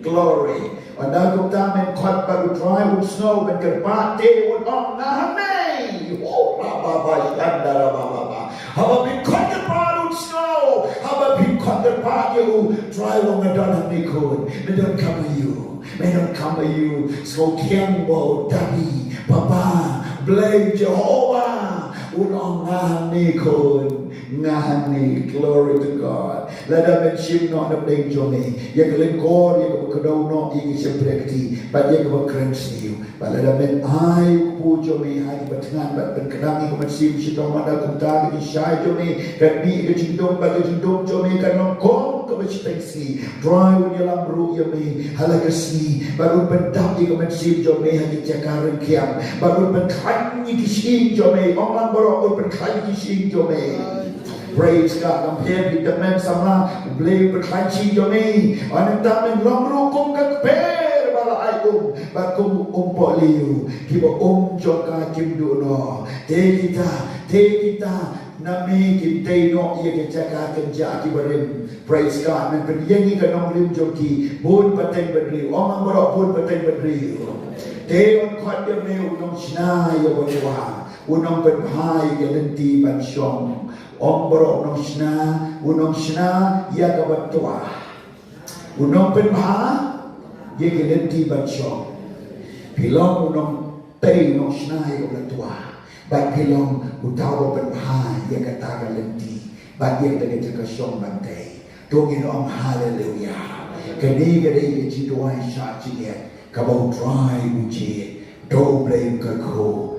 Glory. Ynda kumta men khot bad U Trai, un sngew, men kyrpad te un ong, nga hangne. Oh, ba ba ba, shanda ra ba ba ba. Haba phi khot kyrpad un sngew. Haba phi khot kyrpad ïa u, Trai, u ong nga don hangne khun. Me donkam aïu? Me donkam aïu? Sngewthiang ba u David, Papa, Blei Jehobah, un ong nga hangne khun, nga hangne. Glory to God. Lada men shim noh na pdeng jong me ïa ka lyngkor, ïa kaba kdew noh, ïa ka shympriahti bad ïa kaba kren sniew, bad lada men ai u kpu jong me ha kaba thngan bad pynkdang ïa ka mynsiem shitom, lada kumta ka jingshai jong me kan mih ïa ka jingdum, bad ka jingdum jong me kan long kum kaba shiteng sngi. Trai un ïalam ruh ïa me ha la ka sngi bad un pyndap ïa ka mynsiem jong me ha ka jaka rangkhia, bad un pynkhlaiñ ïa ki shyieng jong me. Ong lang baroh, un pynkhlaiñ ïa ki shyieng jong me. Praise God. Ngam pher phi tymmen samla, U Blei u pynkhlaiñ shyieng jong me. Ynda men long ruh kum ka kper ba la ai um, bad kum u umpohliew, kiba um jong ka kim duh noh. Te kita, te kita na me kin tei noh ïa ka jaka kynjah ki barim. Praise God. Men pynïeng ïa ka nongrim jong ki bun pateng bynriew. Ong lang baroh, bun pateng bynriew. Te un khot ïa me u nongshna ïa ba twa, u nongpynbha ïa ka lynti ban shong. Ong baroh, u nongshna, u nongshna ïa kaba twa. U nongpynbha ïa ka lynti ban shong. Phi long u nongtei, u nongshna ïa kaba twa. Bad phi long uta uba pynbha ïa kata ka lynti bad ïa kata ka jaka shong ban tei. To ngin ong haleluya. Kane ka dei ka jingduwai shah jingeh kaba U Trai u jied. To U Blei un kyrkhu.